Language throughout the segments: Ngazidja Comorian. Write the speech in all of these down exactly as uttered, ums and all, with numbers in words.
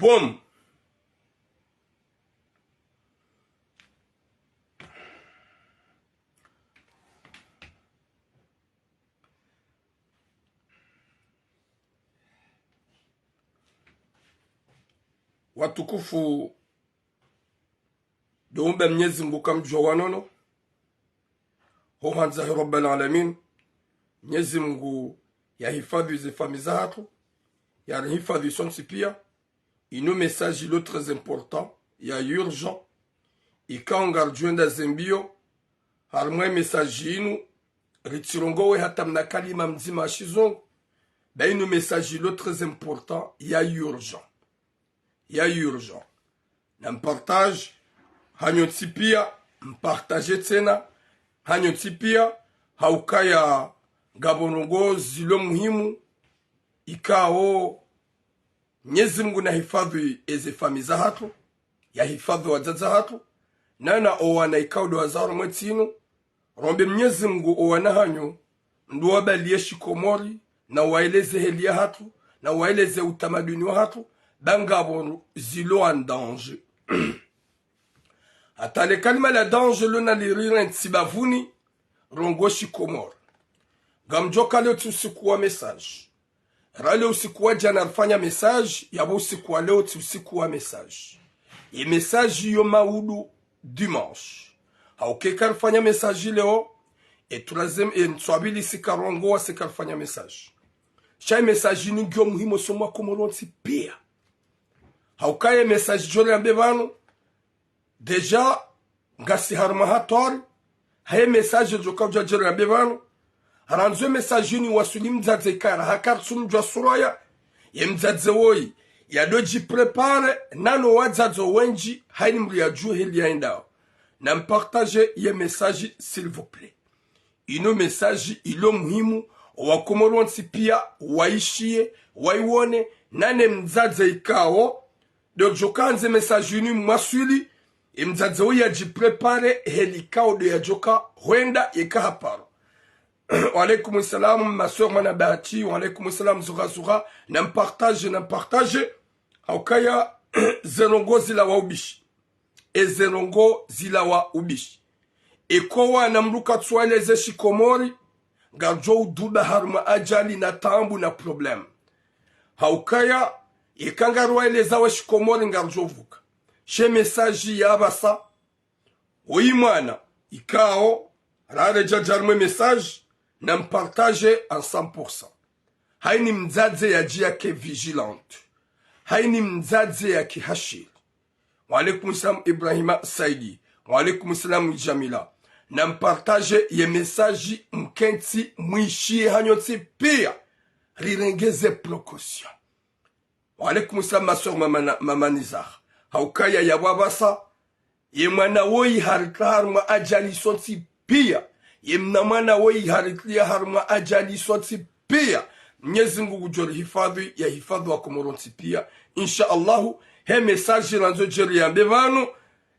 Pom. Watukufu, ndo umbe Mnyezi Mngu kamdjuwa wanono. Ho handza he Rabbal Alamin. Mnyezi Mngu yahifadhwi ze famiyi zahatru, yarihifadhwi sontsi piya. Inu message ilo très important, ya urgent. Ikao ngaridjo enda ze mbiyo, harimwa e message inu, ritsirongowe hata mna kalima mdzima ya shizungu, ba inu message ilo très important, ya urgent. Ya urgent. Nampartage, hanyu ntsi piya, mpartage tsena, hanyu ntsi piya, ha ukaya ngapvo ndrongoo zilo muhimu, ikao Mnyezi Mngu nahifadhwi eze famiyi zahatru, yahifadhwi wadzadze wahatru, nana owana ikao ndo wazalwa mwe ntsi inu, rombe Mnyezi Mngu owana hanyu, ndo wabaliye shikomori, na waeleze heli yahatru, na waeleze utamaduni wahatru, ba ngapvo zilo en danger. Hata le kalima la danger lona lirire ntsi bavuni, rongoa shikomori. Ngamdjoka leo tsi usiku wa message. Rale usiku wa djana rifanya message, yapvo usiku wa leo tsi usiku wa message. Ye message yo maudu dimanche. Ha ukaya eka rifanya message leo, e troisième, e ntsu ya pvili sika rongoa, sika rifanya message. Sha ye message inu ngiyo muhimu so mwa Komori wontsi piya. Ha ukaya ye message djo riambe pvanu, déjà, ngasi harimwa hatwari, ha ye message djoka udja djeri yambe pvanu. Harandzo ye message inu iwaswili mdzadze ikao raha karitsu mdjuwa sura ya, ye mdzadze woyi, yado djipréparé, nano wadzadze wendji, hayini mdru yadjuwe heli yaendao. Nampartage ye message, s'il vous plaît. Inu message ilo muhimu, owakomori wontsi piya, waishiye, waiwone, nane mdzadze ikao, ndo djoka handze message inu imwaswili, ye mdzadze woyi yadjipréparé, heli ikao ndo yadjoka hwenda yeka haparo. Wa alaykum salam, ma sœur Mwana Bahati, wa alaykum salam, Zouha Zouha, nampartage, nampartage, ha ukaya, ze ndrongoo zilawa ubishi. Eze ndrongoo zilawa ubishi. Eka owana mdru katsu waeleze shikomori, ngaridjo uduba harimwa ajali na taabu na problème. Ha ukaya, eka ngariwaelezao shikomori ngaridjo vuka. She message ya pvasa, oyi mwana, ikao, raredja dja harimwa ye message, nampartage à cent pour cent. Hayini mdzadze yadji yake vigilante. Hayini mdzadze yake hashiri. Wa alaykum salam Ibrahima Saidi. Wa alaykum salam Jamila. Nampartage ye message mkentsi mwishiye hanyu ntsi piya. Rirenge ze précaution. Wa alaykum salam ma sœur Mama Na-, Mama Nizar. Ha ukaya yapvo pvasa, ye mwana woyi haritria harimwa ajali sontsi piya. Ye mna mwana woyi haritria harimwa ajali sontsi piya. Mnyezi Mngu ngudjo rihifadhwi, yahifadhwi wakomori wontsi piya. Insha Allahu, he message randzo djeri yambe pvanu,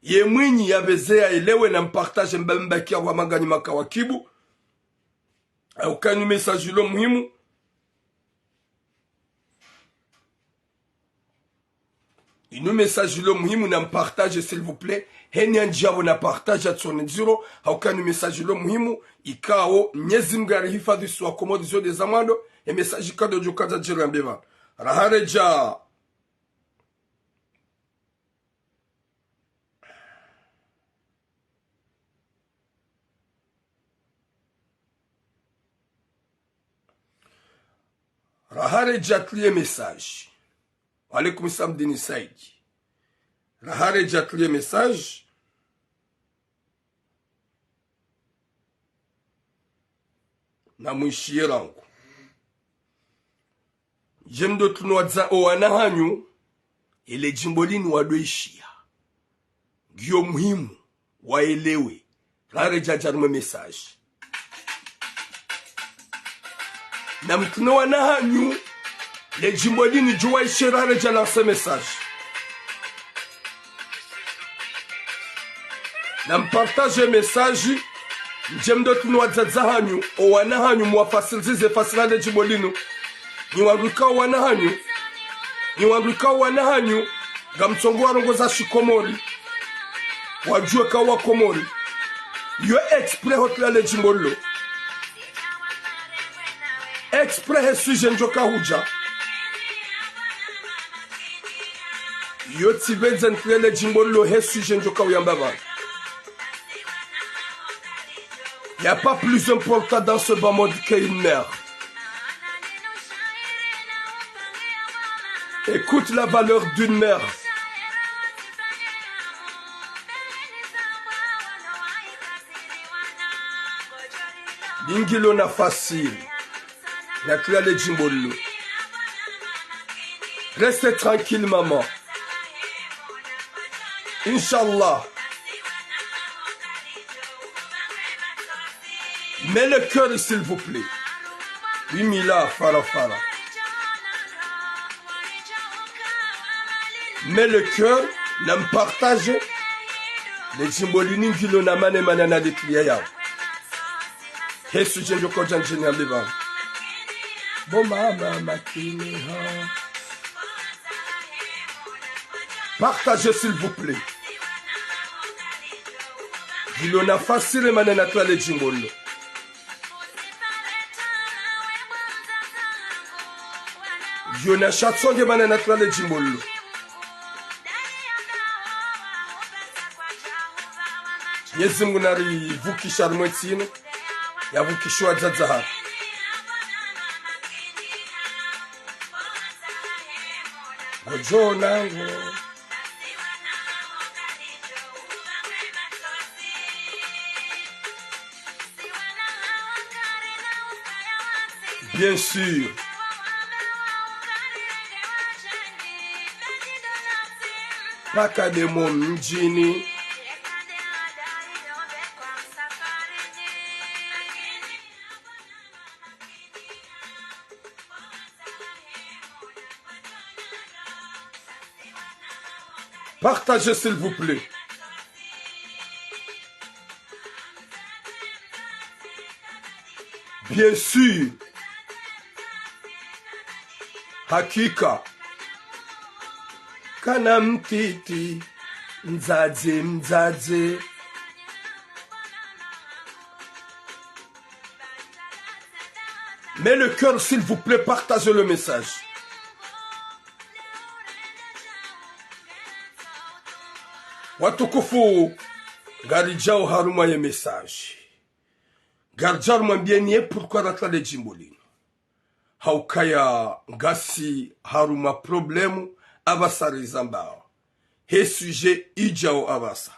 ye mwinyi yapveze yaelewe nampartage mba mbaki ya wamanganyi makawakibu. Ha ukaya inu message ilo muhimu. Inu message ilo muhimu nampartage, s'il vous plaît. Heni yandji yapvo napartage atsone ndziro. Ha ukaya inu message ilo muhimu. Ikao, Mnyezi Mngu yarihifadhwi si wakomori zo nde za mwando. Ye message ikao ndo djoka dja djeri yambe pvanu. Raharedja. Raharedja trie message. Wa alaykum salam Dini Saidi. Raharedja trie message. Namwishiye rangu. Djemdo tunwadza owana hanyu, ele djimbo linu wado ishiya. Ngiyo muhimu, waelewe. Raharedja dja harimwa ye message. Namtune wana hanyu, le djimbo linu djuwa ishe raharedja lancer message. Nampartage message, ndjemdo tunu wadzadze hanyu, owana hanyu, muwafasilize fasila le djimbo linu. Nyi wandru ikao wana hanyu, nyi wandru ikao wana hanyu, Ngamtsongo warongoza shikomori, wadjuwe ka wa Komori. Yo exprès hotria le djimbo lilo. Exprès he sujet ndjo ka hudja. Yo tsi pvendze ntrie le djimbo lilo he sujet ndjo ka uyamba pvanu. Y a pas plus important dans ce bas monde qu'une mère. Écoute la valeur d'une mère. Lingilo na facile. Na ntria le djimbo lilo. Reste tranquille, maman. Inch'Allah. Mets le cœur, s'il vous plaît. Oui, Mila, fara, fara. Mets le cœur, na mpartage. Le djimbo lini ngilo na mane mana na le ntria yao. He sujet ndjo ka udja ndjeni ambe pvanu. Bo mama makini ha. Partagez, s'il vous plaît. Ngilo na facile mana na ntria le djimbo lilo. Yo na shatsonge mana na ntria le djimbo lilo. Mwenyezi Mungu narivukishe harumwa entsi inu, yavukishe wadzadze hatru. Ngodjo nango. Bien sûr. Mpaka de mo mdjini. Partagez, s'il vous plaît. Bien sûr. Hakika. Kana mtiti, mdzadze, mdzadze. Mets le cœur, s'il vous plaît, partagez le message. Watukufu, ngaridjao harumwa ye message. Ngaridjao mwambieni ye pourquoi ratria le djimbo linu. Haukaya ngasi harumwa problème apvasa rizambao. He sujet idjao apvasa.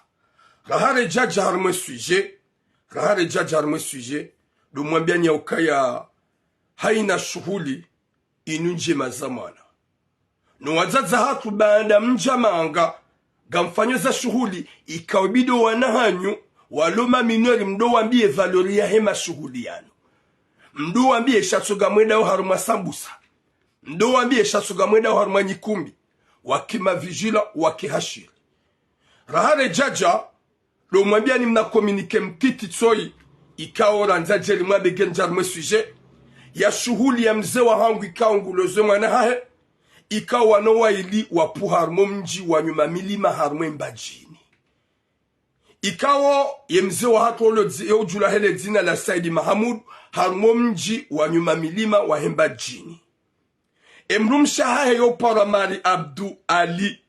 Raha redjadja harumwa ye sujet, raha redjadja harumwa ye sujet, ndo mwambiani haukaya haina shuhuli inu ndjema za mwana. No wadzadze hatru baanda mdja manga, ngamfanyo za shuhuli, ikao bidi wana hanyu, walo ma mineurs mdo wambiye valeur yahe mashuhuli yanu. Mdo wambiye shatso ngamwendao harumwa sambusa. Mdo wambiye shatso ngamwendao harumwa nyikumbi. Wake ma vigilants, wake hashiri. Raha redjadja, ndo mwambiani mna communiqué mtiti tsoyi, ikao randza djeli mwabege ndja harumwa ye sujet, ya shuhuli ya mze wahangu ikao nguloze mwana hahe, ikao wano waili wapvuha harumwa mdji wa Nyuma Milima harumwa Mbadjini. Ikao ye mze wahatru olo dzi-, yo udjulwa hele dzina la Saidi Mahamudu, harumwa mdji wa Nyuma Milima wahe Mbadjini. Emdrumshe hahe yo uparwa Mari Abdu Ali.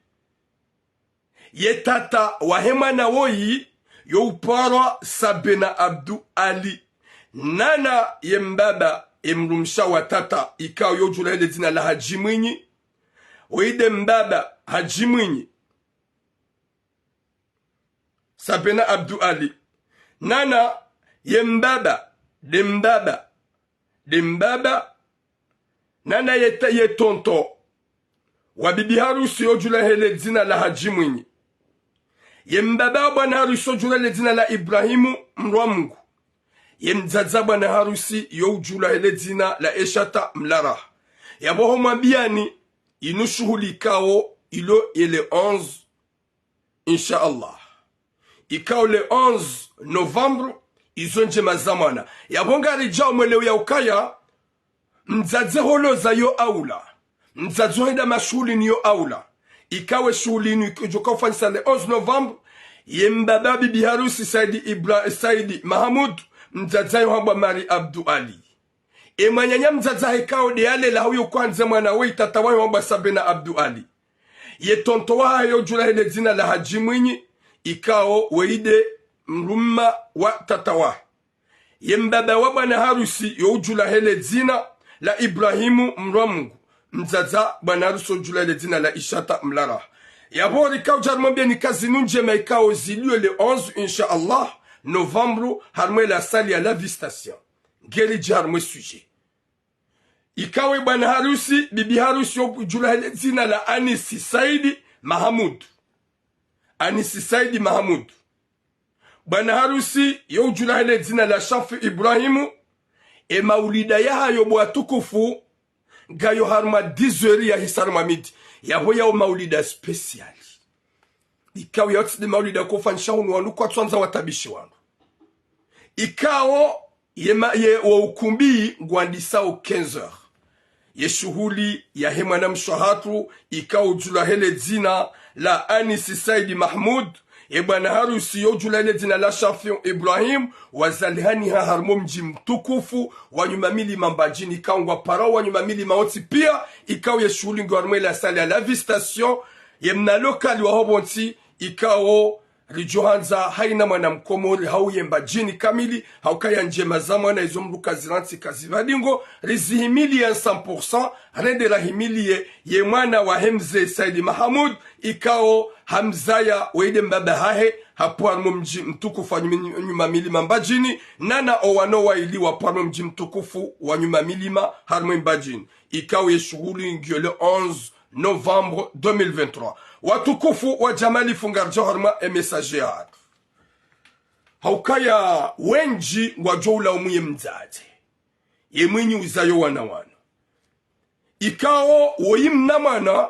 Ye tata wahe mwana woyi yo uparwa Sabena Abdu Ali. Nana ye mbaba, emdrumshe wa tata, ikao yo udjulwa hele dzina la Hadji Mwinyi. Woyi nde mbaba Hadji Mwinyi. Sabena Abdu Ali. Nana ye mbaba, nde mbaba, nde mbaba. Nana ye ta-, ye tonton wa bibi harusi yo udjulwa hele dzina la Hadji Mwinyi. Ye mbaba wa bwana harusi yo udjulwa hele dzina la Ibrahimu Mrwamungu. Ye mdzadze wa bwana harusi yo udjulwa hele dzina la Eshata Mlaraha. Yapvo ho mwambiani, inu shuhuli ikao ilo ye le onze, Inch'Allah. Ikao le onze novembre, izo ndjema za mwana. Yapvo ngaridjao mwelewe ya ukaya, mdzadze holoza yo aula. Mdzadze hwenda mashuhulini yo aula. Ikao ye shuhuli inu idjoka ufanyisa le onze novembre, ye mbaba bibi harusi Saidi Ibra-, Saidi Mahamudu, mdzadze wahe uhambwa Mari Abdu Ali. Ye mwananya mdzadze wahe ikao nde yalela hau yo kwandza mwana we, itata wahe uhambwa Sabena Abdu Ali. Ye tonton wahahe yo udjulwa he le dzina la Hadji Mwinyi, ikao weye nde mdrume wa tata wahe. Ye mbaba wa bwana harusi yo udjulwa he le dzina la Ibrahimu Mrwamungu, mdzadze bwana harusi yo udjulwa he le dzina la Ishata Mlaraha. Yapvo rika udja rimwambieni ka zinu ndjema ikao ziliyo le onze, insha Allah, novembre, harumwa la salle ya La Vie Station. Ngeri dji harumwa sujet. Ikao ye bwana harusi, bibi harusi yo udjulwa he le dzina la Anisi Saidi Mahamudu. Anisi Saidi Mahamudu. Bwana harusi yo udjulwa he le dzina la Shafi Ibrahimu. Ye maulida yahayo bo watukufu, ngayo harumwa dix heures yahisa harumwa midi. Yapvo yawo maulida spécial. Ikao yawo tsi nde maulida ko ufanyisha hunu wandru kwatsuandza watabishi wandru. Ikao ye ma-, ye wo ukumbi ngwandisao quinze heures. Ye shuhuli yahe mwanamshe wahatru ikao udjulwa he le dzina la Anisi Saidi Mahmud, ye bwana harusi yo udjulwa he le dzina la Shafiu Ibrahim, wazalihaniha harumwa mdji mtukufu wa Nyumamilima Mbadjini, ikao ngwaparao wa Nyumamilima wontsi pia, ikao ye shuhuli ngiyo harumwa la salle ya La Vie Station, ye mna local waho pvontsi, ikao ridjohandza haina mwana mkomori hau ye Mbadjini kamili, hau kaya ndjema za mwana izo mdru kazirantsi kazivadingo, rizihimiliye cent pour cent, rende rahimiliye ye mwana wahe mze Saidi Mahamud, ikao hamzaya weye nde mbaba hahe, hapvo harumwa mdji mtukufu wa Nyumi-, Nyumamilima Mbadjini, nana owana waili wapvo harumwa mdji mtukufu wa Nyumamilima harumwa Mbadjini. Ikao ye shuhuli ngiyo le onze novembre deux mille vingt-trois. Watukufu wa Jamali, funga ridjo harumwa ye message yahatru. Haukaya wendji ngwadjo ulaumu ye mdzadze, ye mwinyi uzayo wana wanu. Ikao woyi mna mwana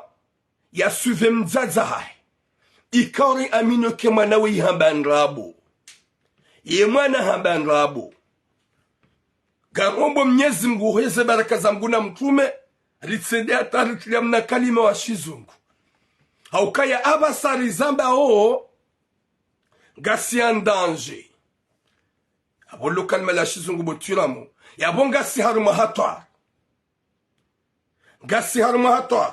ya suive mdzadze hahe. Ikao ri amino ke mwana we ihamba ndrabo. Ye mwana hamba ndrabo. Ngarombo Mnyezi Mngu heze baraka za Mngu na mtrume, ritsende hata ritulia mna kalima wa shizungu. Haukaya apvasa rizambao, ngasi en danger. Apvo lo kalima la shizungu bo twiramo. Yapvo ngasi harumwa hatwari. Ngasi harumwa hatwari.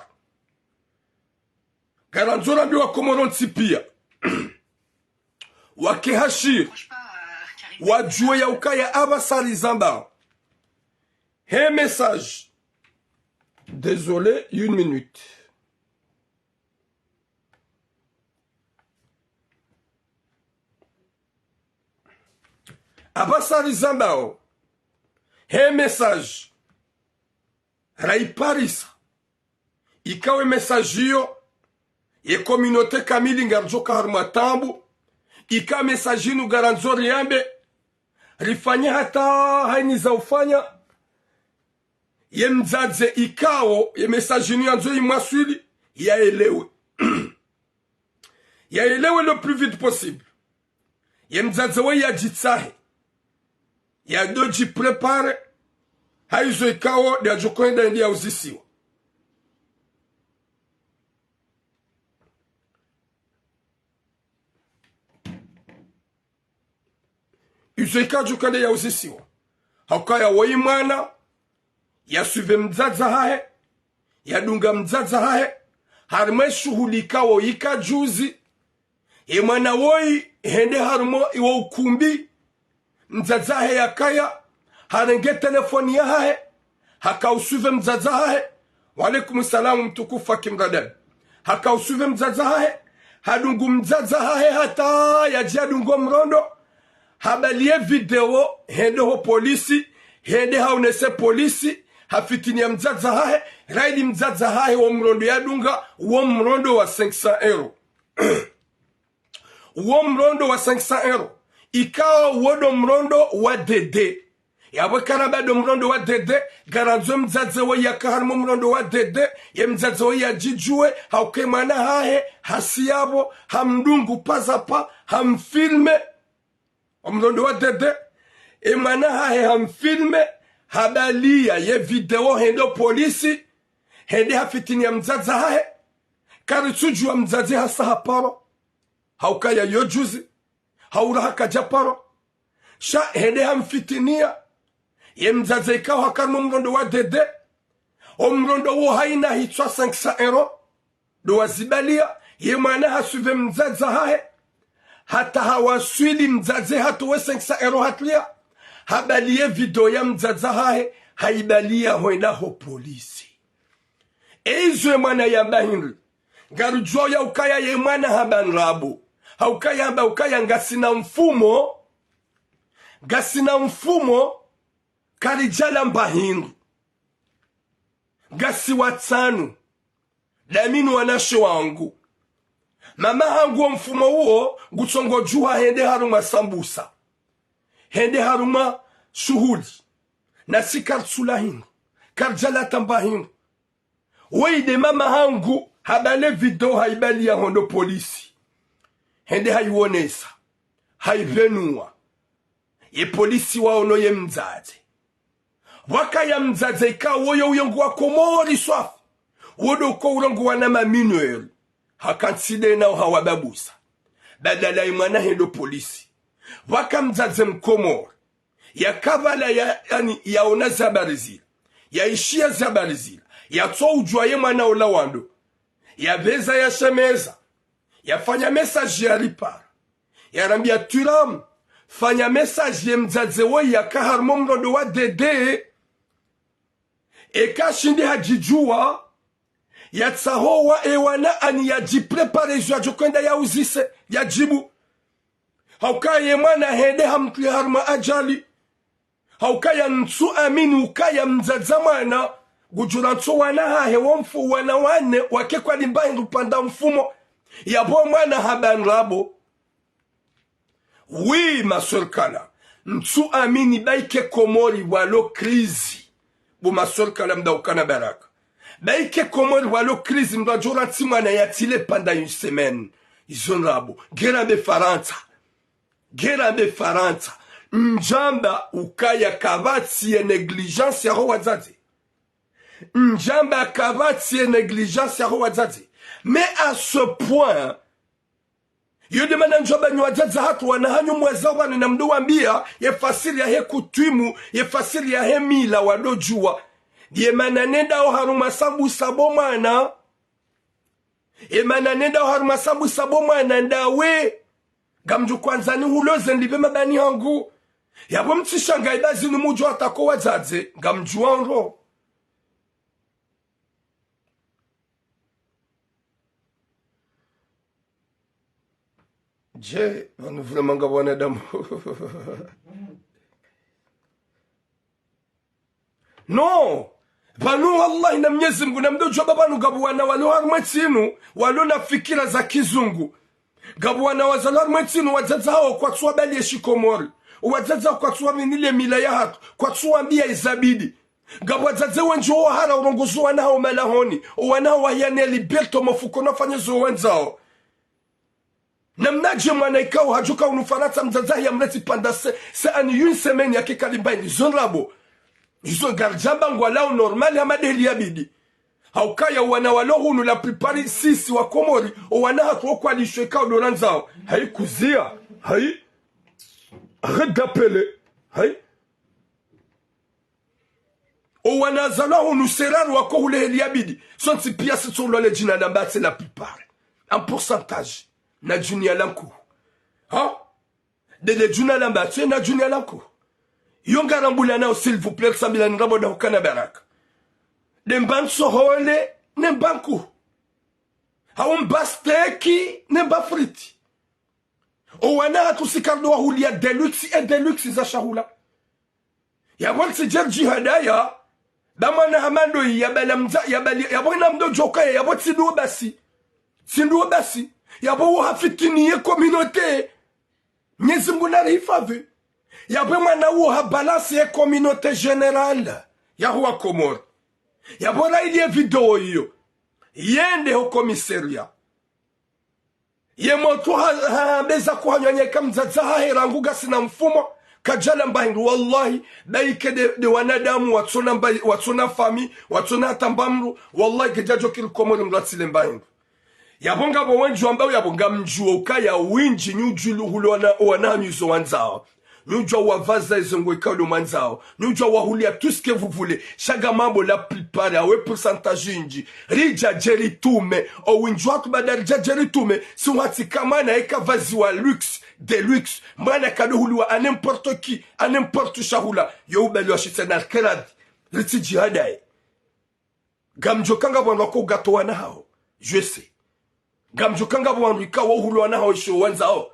Ngarandzo rambiye wa Komori wontsi pia. Wake hashiri. Wadjuwe yaukaya apvasa rizambao. He message. Désolé, une minute. Apvasa rizambao. He message. Raiparisa. Ikao ye message iyo, ye communauté kamili ngaridjoka harumwa taabu. Ikao ye message inu ngarandzo riyambe, rifanye hata haina za ufanya. Ye mdzadze ikao ye message inu yandzo imwaswili, yaelewe. Yaelewe le plus vite possible. Ye mdzadze we yadjitsahe. Yado djipréparer. Haizo ikao nde yadjo hwenda yende yauzisiwa. Izo ikao yadjo hwenda yauzisiwa. Haukaya woyi mwana, ya suive mdzadze hahe, yadunga mdzadze hahe, harumwa ye shuhuli ikao yika juzi, ye mwana woyi hende harumwa iwo ukumbi, mdzadze hahe yakaya, harenge telefoni yahahe, haka usuive mdzadze hahe. Wa alaikum salam mtukufu Hakim Radabi. Haka usuive mdzadze hahe, hadungu mdzadze hahe hata yadje yadungo mrondo, habaliye video, hende ho polisi, hende haonese polisi, hafitiniya mdzadze hahe, raili mdzadze hahe wo mrondo yadunga, wo mrondo wa cinq cents euros. Wo mrondo wa cinq cents euros. Ikao wo ndo mrondo wa dede. Yapvo ikao bado mrondo wa dede, ngarandzo mdzadze we yaka harumwa mrondo wa dede, ye mdzadze we yadjidjuwe, hauka ye mwana hahe, hasi yapvo, hamdungu pazapa, hamfilme. Wo mrondo wa dede, ye mwana hahe hamfilme, habaliya ye video hende ho polisi, hende hafitiniya mdzadze hahe, Karitsudjuwa mdzadze hasa haparo, haukaya yo juzi, haura hakadja paro. Sha hende hamfitiniya. Ye mdzadze ikao hakana mrondo wa D D. O mrondo wo haina hitswa cinq cents euros. Ndo wazibaliya, ye mwana hasuive mdzadze hahe. Hata hawaswili mdzadze hatowe cinq cents euros hatria. Habaliye video ya mdzadze hahe, haibaliya hwenda ho polisi. Eizo ye mwana yamba hindri? Ngarudjuwa ya ukaya ye mwana hamba ndrabo. Haukaya hamba ukaya ngasina mfumo. Ngasina mfumo, karidjala mba hindru. Ngasi watsanu. Dami no wanashe wangu. Mama hangu wo mfumo uwo, ngutsongo djuha hende harumwa sambusa. Hende harumwa shuhuli. Nasi karitsula hindru. Karidjala tamba hindru. Woyi nde mama hangu, habale video haibaliya hwendo polisi. Hende haiwonesa. Haipvenuwa. Ye polisi waono ye mdzadze. Pvwakaya mdzadze ikao woyo uyo nguwa Komori swafi. Wo ndo uko urongowa na ma mineurs. Hakantsi nde nao hawababusa. Badala ye mwana hende ho polisi. Pvwaka mdzadze Mkomori. Yakapvala ya, yaani, yaona ze habari zila. Yaishiya ze habari zila. Yatso udjuwa ye mwana ola wando. Yapveza yashemeza. Yafanya message yaripara. Yarambiya Thuram, fanya message ye mdzadze woyi yaka harumwa mrondo wa D D. Eka shindi hadjidjuwa, yatsahe owa ewana ani yadjiprépare izo yadjo hwenda yauzise, yadjibu. Haukaya ye mwana hende hamtwi harumwa ajali. Haukaya ntsu amini ukaya mdzadze mwana, ngudjo rantso wana hahe wo mfo wana wane, wake kwali mba hindru pvanda mfumo. Yapvo mwana hamba ndrabo. Oui, ma sœur Kala. Ntsu amini baike Komori walo crise. Bo ma sœur Kala mdru ukana baraka. Baike Komori walo crise mdru adjo rantsi mwana yatsile pvanda une semaine. Izo ndrabo. Ngera mbe Farantsa. Ngera mbe Farantsa. Ndjamba ukaya kapvatsi ye négligence yaho wadzadze. Ndjamba kapvatsi ye négligence yaho wadzadze. Mais à ce point, yo nde mana ndjamba nyi wadzadze hatru wana hanyu mweza wana na mdru wambiya, ye fasiri yahe kutwimu, ye fasiri yahe mila wandodjuwa. Ye mana nendao harumwa sambusa bo mwana. Ye mana nendao harumwa sambusa bo mwana ndawe. Ngamdjo hwandza nihuloze ndipve mabani hangu. Yapvo mtsishangaye bazi ni mudjo hata ko wadzadze, ngamdjuwa ndro. Je, pvanu vraiment ngapvo wanadamu. Non. Pvanu wallahi na Mnyezi Mngu, na mdru udjuwa pvanu ngapvo wana walo harumwa entsi inu, walo na fikira za kizungu. Ngapvo wana wazalwa harumwa entsi inu, wadzadze hawo kwatsu wabaliye shikomori. Wadzadze hawo kwatsu waminile mila yahatru, kwatsu wambiya izabidi. Ngapvo wadzadze wendji wo wahara urongozo wana hawo malahoni, owana hawo wahiyane liberté mafukoni wafanye zo wandzao. Namnadje mwana ikao hadjoka hunu Farantsa mdzadze hahe yamreti pvanda se, se ani une semaine yake kali mba hindru, izo ndrabo. Izo ngaridjamba ngwalao normal hama nde heli yabidi. Haukaya wana walo hunu la plupart sisi wa Komori, owana hatru wo kwalishwa ikao ndo randzao. Hayi kuziya, hayi. Arrête d'appeler, hayi. Owana wazalwa hunu seraru wako hule heli yabidi. Sontsi piya sitso ulwa le djina la Mbatse la plupart. En pourcentage. Na djuniya la nkuhu. Ha? Nde le djina la Mbatse na djuniya la nkuhu. Yo ngarambulanao, s'il vous plaît, sambilani ndrabo nda hukana baraka. Nde mba ntsohole, ne mba nkuhu. Hau mba steki, ne mba friti. Owana hatru si kardo wahuliya deluxe et deluxe za shahula. Yapvo ntsi djerji hadaya, ba mwana hama ndoyi, yabala mdza, yabali, yapvo ina mdru udjo kaya, yapvo tsi ndo basi. Tsi ndo basi. Yapvo wo hafitini ye communauté. Mnyezi Mngu narihifadhwi. Yapvo mwana wo habalance ye communauté générale yaho wa Komori. Yapvo railiye video iyo. Yende ho commissariat. Ye motro ha, ha, beza kuhanyanya ika mdzadze hahe rangu ngasina mfumo, kadjala mba hindru, wallahi, baike nde, nde wanadamu, watsona mba, watsona fami, watsona hata mba mdru, wallahi, kedjadjo kiri Komori mdru atsile mba hindru. Yapvo ngapvo wendji wambao yapvo ngamdjuo ukaya wendji nyi udjuwa uhula wana, wana hanyu izo wandzao. Nyi udjuwa wavaza izo ngo ikao ndo mwandzao. Nyi udjuwa wahulia tout ce que vous voulez. Sha ngamambo la plupart, awe pourcentage indji. Ridja dje ritume. O wendji watru baada ridja dje ritume. Si watsi ka mwana eka vaziwa luxe, de luxe. Mwana kado huliwa à n'importe qui, à n'importe shahula. Yo ubali wa shitsa na keradhi. Ritsi djihadaye. Ngamdjo kanga pvanu wako ugato wana hao. Je sais. Ngamdjo kanga pvanu ikao uhula wana hao isho wandzao.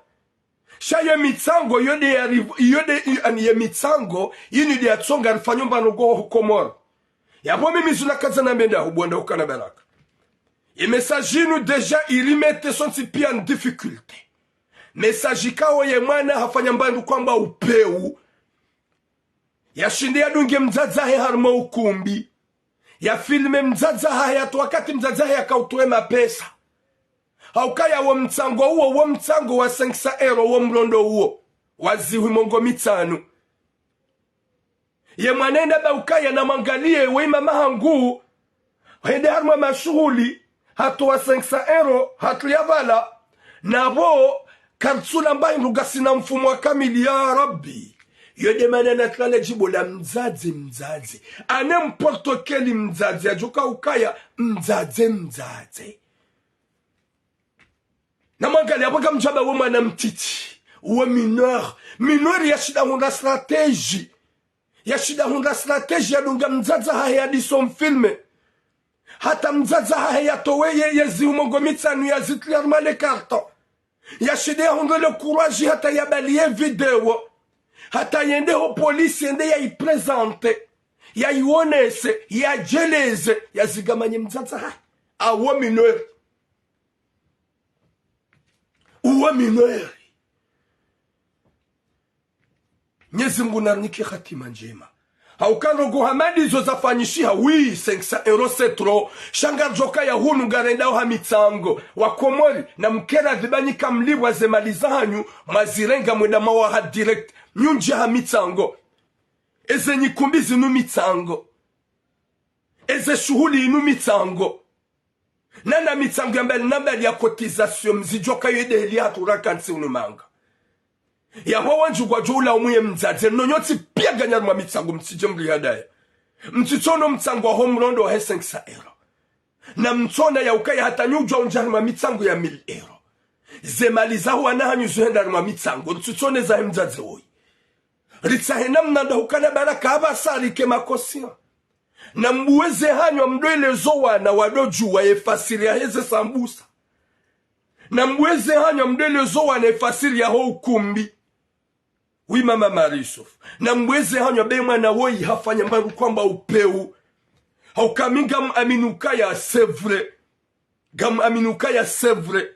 Sha ye mitsango, yo nde ya riv-, yo nde i-, ani ye mitsango, yinu nde ya tsonga rifanyo mbano ngo ho Komori. Yapvo mimi zuna kaza na menda hubonda ukana baraka. Ye message yinu déjà irimete sontsi pia en difficulté. Message ikao ye mwana hafanya mbandru kwamba upeu. Yashinde yadunge mdzadze hahe harumwa ukumbi. Yafilme mdzadze hahe hata wakati mdzadze hahe yakautowe mapesa. Haukaya wo mtsango uwo, wo mtsango wa cinq cents euros, wo mrondo uwo. Wa zihwi mengo mitsanu. Ye mwana enda ba ukaya namwangaliye we mama hangu, hende harumwa mashuhuli, hatowa cinq cents euros, hatu ya pvala, napvo karitsula mbayi ndru ngasina mfumo wa kamili, ya Rabbi. Yo nde mana natrale djibu la mdzadze, mdzadze. À n'importe quel mdzadze, yadjoka ukaya mdzadze, mdzadze. Namwangaliye apvo ngamdjaba we mwana mtiti, we mineur. Mineur yashinda hundra stratégie. Yashinda hundra stratégie yadunga mdzadze hahe yadiso mfilme. Hata mdzadze hahe yatowe ye, ye zihwi mengo mitsanu yazitria harumwa le carton. Yashinde yahundre le courage hata yabaliye video. Hata yende ho polisi yende yayiprésente. Yayiwonese, yadjeleze, yazigamanye mdzadze hahe. Awo mineur. Uwo mineur. Mnyezi Mngu narinike hatima ndjema. Hauka ndrongo hama ndizo zafanyishiha, oui, cinq cents euros c'est trop. Sha ngaridjoka ya hunu ngarendao ha mitsango. Wakomori, namkeradhi ba nyi kamlipvwa ze mali zahanyu, mwazirenga mwenda mwawaha direct. Nyi undjia ha mitsango. Eze nyikumbi zinu mitsango. Eze shuhuli inu mitsango. Nana mitsango ya mbali na mbali ya cotisation mzidjoka yo nde heli hatru rakantsi unu manga. Yapvo wandji ngwadjo ula umwe ye mdzadze, no nyontsi pia nganyi harumwa mitsango mtsidje mrihadaye. Mtsitsono mtsango waho mrondo wahe cinq cents euros. Namtsona ya ukaya hata nyi udjwa undjia harumwa mitsango ya mille euros. Ze mali zaho wana hanyu zo henda harumwa mitsango, mtsitsone zahe mdzadze woyi. Ritsahe namna nda hukana baraka apvasa rike makosia. Nambuwe ze hanyu amdwelezo wana wadodjuwa ye fasiri yaheze sambusa. Nambuwe ze hanyu amdwelezo wana ye fasiri yaho ukumbi. Oui, mama Marie Yusuf. Nambuwe ze hanyu abe mwana woyi hafanya mbandru kwamba upeu. Hauka mi ngamamini ukaya c'est vrai. Ngamamini ukaya c'est vrai.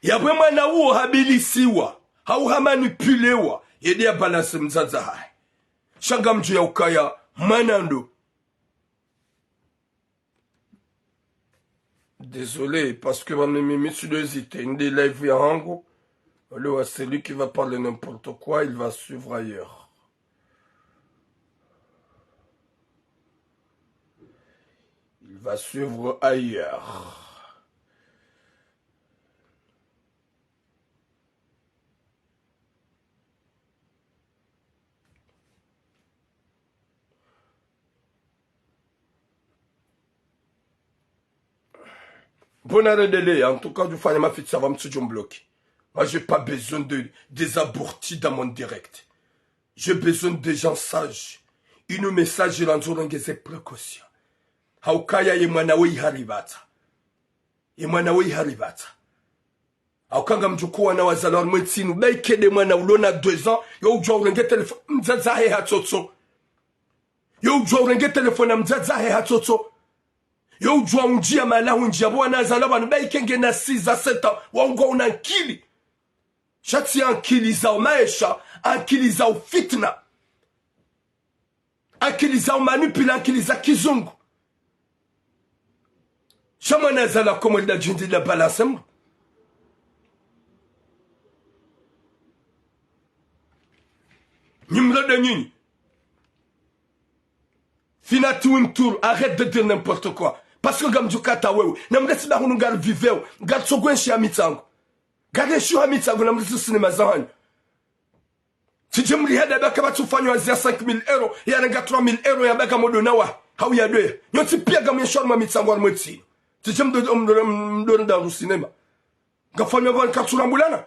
Yapvo mwana uwo habilisiwa, hau hamanipulewa, ye nde ya balance mdzadze hahe. Sha ngamdjo ya ukaya mwana ndo. Désolé, parce que mimi, mi tsi ndo hésiter, inde live ya hangu. Allez, ouais, celui qui va parler n'importe quoi, il va suivre ailleurs. Il va suivre ailleurs. Bon, arrêtez, en tout cas, vous faites ma fête, ça va me tuer, bloqué. Moi, j'ai pas besoin de, des abortis dans mon direct. J'ai besoin des gens sages. Inu message la nzorengeze précaution. Haukaya ye mwana woyi haripvatsa. Ye mwana woyi haripvatsa. Hauka ngamdjuwa wana wazalwa harumwa entsi inu. Baike nde mwana ulona deux ans. Yo udjuwa urenge téléphone mdzadze hahe hatsotso. Yo udjuwa urenge téléphone ya mdzadze hahe hatsotso. Yo udjuwa undjia mahala hundjia. Bo wana wazalwa pvanu baike ngena six à sept ans. Waungo una nkili. Sha tsi ankili za umaesha, ankili za ufitna. Ankili za umanipula, ankili za kizungu. Sha mwana zalwa Komori nda djindri nda balance mwa. Nyi mrondo nyinyi. Finati Wintour, arrête de dire n'importe quoi. Parce que ngamdjo kata wewe. Na mlesi ba hunu ngari viveo. Ngari tsogwe nshi ya mitsango. Ngari nshi ya mitsango na mlesi sinema za hanyu. Tsidje mlihada ba kapvatsi ufanywa zia cinq mille euros, ya renga trois mille euros ya baka modo na wa. Hau ya doya. Nyontsi pia ngamwendeshwa harumwa mitsango harumwa ntsi inu. Tsidje mdo, mdo, mdo nda ru sinema. Ngafanywa pvanu katsurambulana.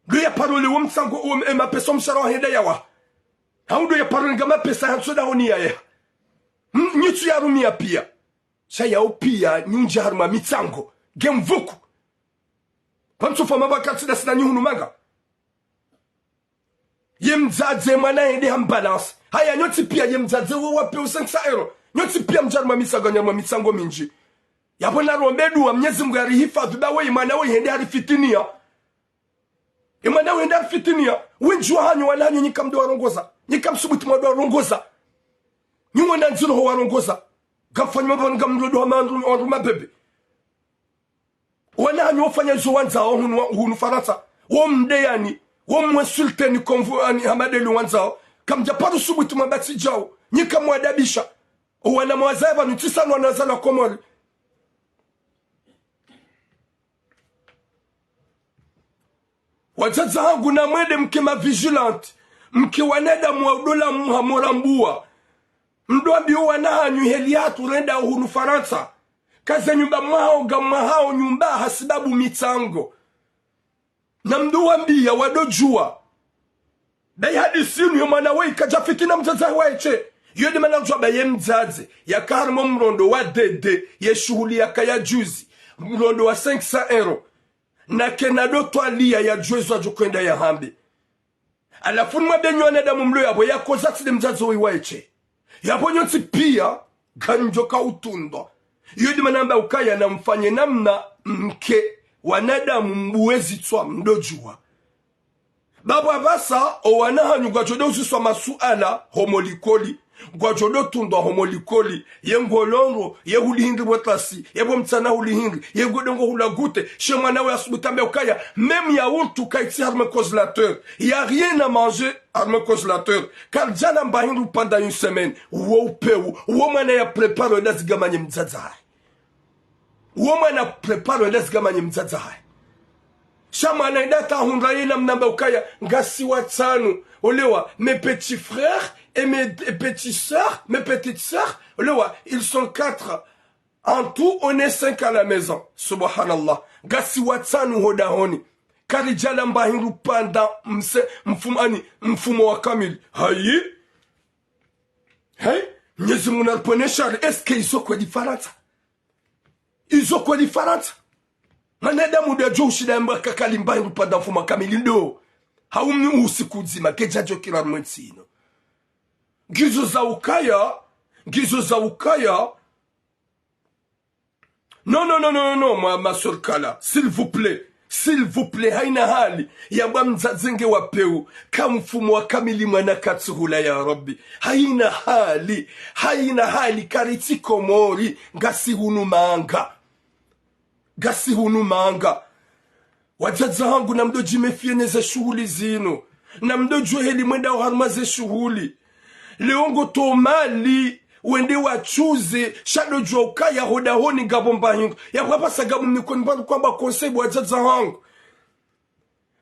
Ndo ya parole wo mtsango, wo m-, e mapesa wo mshahara wa henda ya wa. Hau ndo ya parole nga mapesa ya ntsoda honi ya ya. M-, nyitsu ya rumia pia. Sha yao pia nyundji harumwa mitsango. Nge mvuku. Pvanu tsofa mabaka tsida sina nyi hunu manga. Ye mdzadze mwana yende hambalance. Haya nyontsi pia ye mdzadze wo wape u cinq cents euros. Nyontsi pia mdja harumwa mitsango, harumwa mitsango mindji. Yapvo na rombe dua Mnyezi Mngu ya rihifadhwi ba weyi mwana weyi hende harifitinia. Ye mwana weyi hende harifitinia. Wendji wa hanyu, wana hanyu nyi kamdo warongoza. Nyi kamsubuti mwado warongoza. Nyi wona ndziro ho warongoza. Ngamfanywa pvanu ngamlodo hama wandru, wandru mabebe. Wana hanyu wofanya izo wandzao hunu, hunu Farantsa. Wo mdeyani, wo mwinsulteni konvu ani hamadeli wandzao. Kamdja paru subuti mwamba tsi djau. Nyi kamwadabisha. Owana mwazaya pvanu tsi sa no wana wazalwa Komori. Wadzadze hangu na mwende mke ma vigilante. Mke wanadamu wa udola muha mora mbuwa. Mdo ambiwa wana hanyu heli hatru renda hunu Farantsa. Kaze nyumba mwahao nga mwahao nyumba hasibabu mitsango. Na mdo wambia wado djuwa. Dayi hadisi inu ye mwana weyi kadja fitina mdzadze wahe she. Yo de mana djuwa ba ye mdzadze. Yaka harumwa mrondo wa dede. Ye shuhuli yaka ya juzi. Mrondo wa cinq cents euros. Na kena do twaliya ya djuwa zo adjo kwenda ya hambe. Halafu ni mwambe nyi wanadamu mlo yapvo yakoza tsi de mdzadze weyi wahe she. Yapvo nyontsi pia, ngamdjo ka utundwa. Yo de mana namba ukaya na mfanye namna mke wanadamu mbuwe zitswa mdo djuwa. Ba pvwapvasa, owana hanyu ngwadjo do uziswa masuala, homo likoli. Ngwadjo do tundwa homo likoli, ye ngolongo, ye huli hindri pvo klasi, ye pvo mtsana huli hindri, ye ngodongo hula gute, she mwana we asubuti ambe ukaya, même yaourt kayitsi harumwa congélateur, y a rien à manger harumwa congélateur, kardjala mba hindri pendant une semaine, wo upewu, wo mwana ya préparé wenda zigamanye mdzadze hahe. Wo mwana préparé wenda zigamanye mdzadze hahe. Sha mwana enda tahundra yena mnamba ukaya, ngasi watsanu, olewa, mes petits frères et mes petites sœurs, mes petites sœurs, olewa, ils sont quatre. En tout, on est cinq à la maison. Subhanallah. Ngasi watsanu ho dahoni. Karidjala mba hindru pendant mse, mfumo, ani, mfumo wa kamili. Hayi? Hey, Mnyezi Mungu na ripvonese shari, est-ce que izo kweli Farantsa? Izo kweli Farantsa? Mwanadamu de adjo ushinda yamba kakali mba hindru pendant mfumo wa kamili ndo. Hau mni usiku mdzima, kedja djo kira harumwa ntsi inu. Ngizo za ukaya, ngizo za ukaya. Non, non, non, non, non, non, ma, ma sœur Kala, s'il vous plaît, s'il vous plaît, hayina hali, yamba mdzadze nge wa pewu, ka mfumo wa kamili mwana katsuhula ya Rabbi. Hayina hali, hayina hali, karitsi Komori, ngasi hunu manga. Ngasi hunu manga. Wadzadze hangu na mdo djiméfier ne ze shuhuli zinu. Na mdo djuwa heli mwendao harumwa ze shuhuli. Leo ngo to mali, wende watsuze, sha do djuwa ukaya ho dahoni ngapvo mba hindru. Ya pvwapvasa ngapvo mnikoni pvanu kwamba conseil bo wadzadze hangu.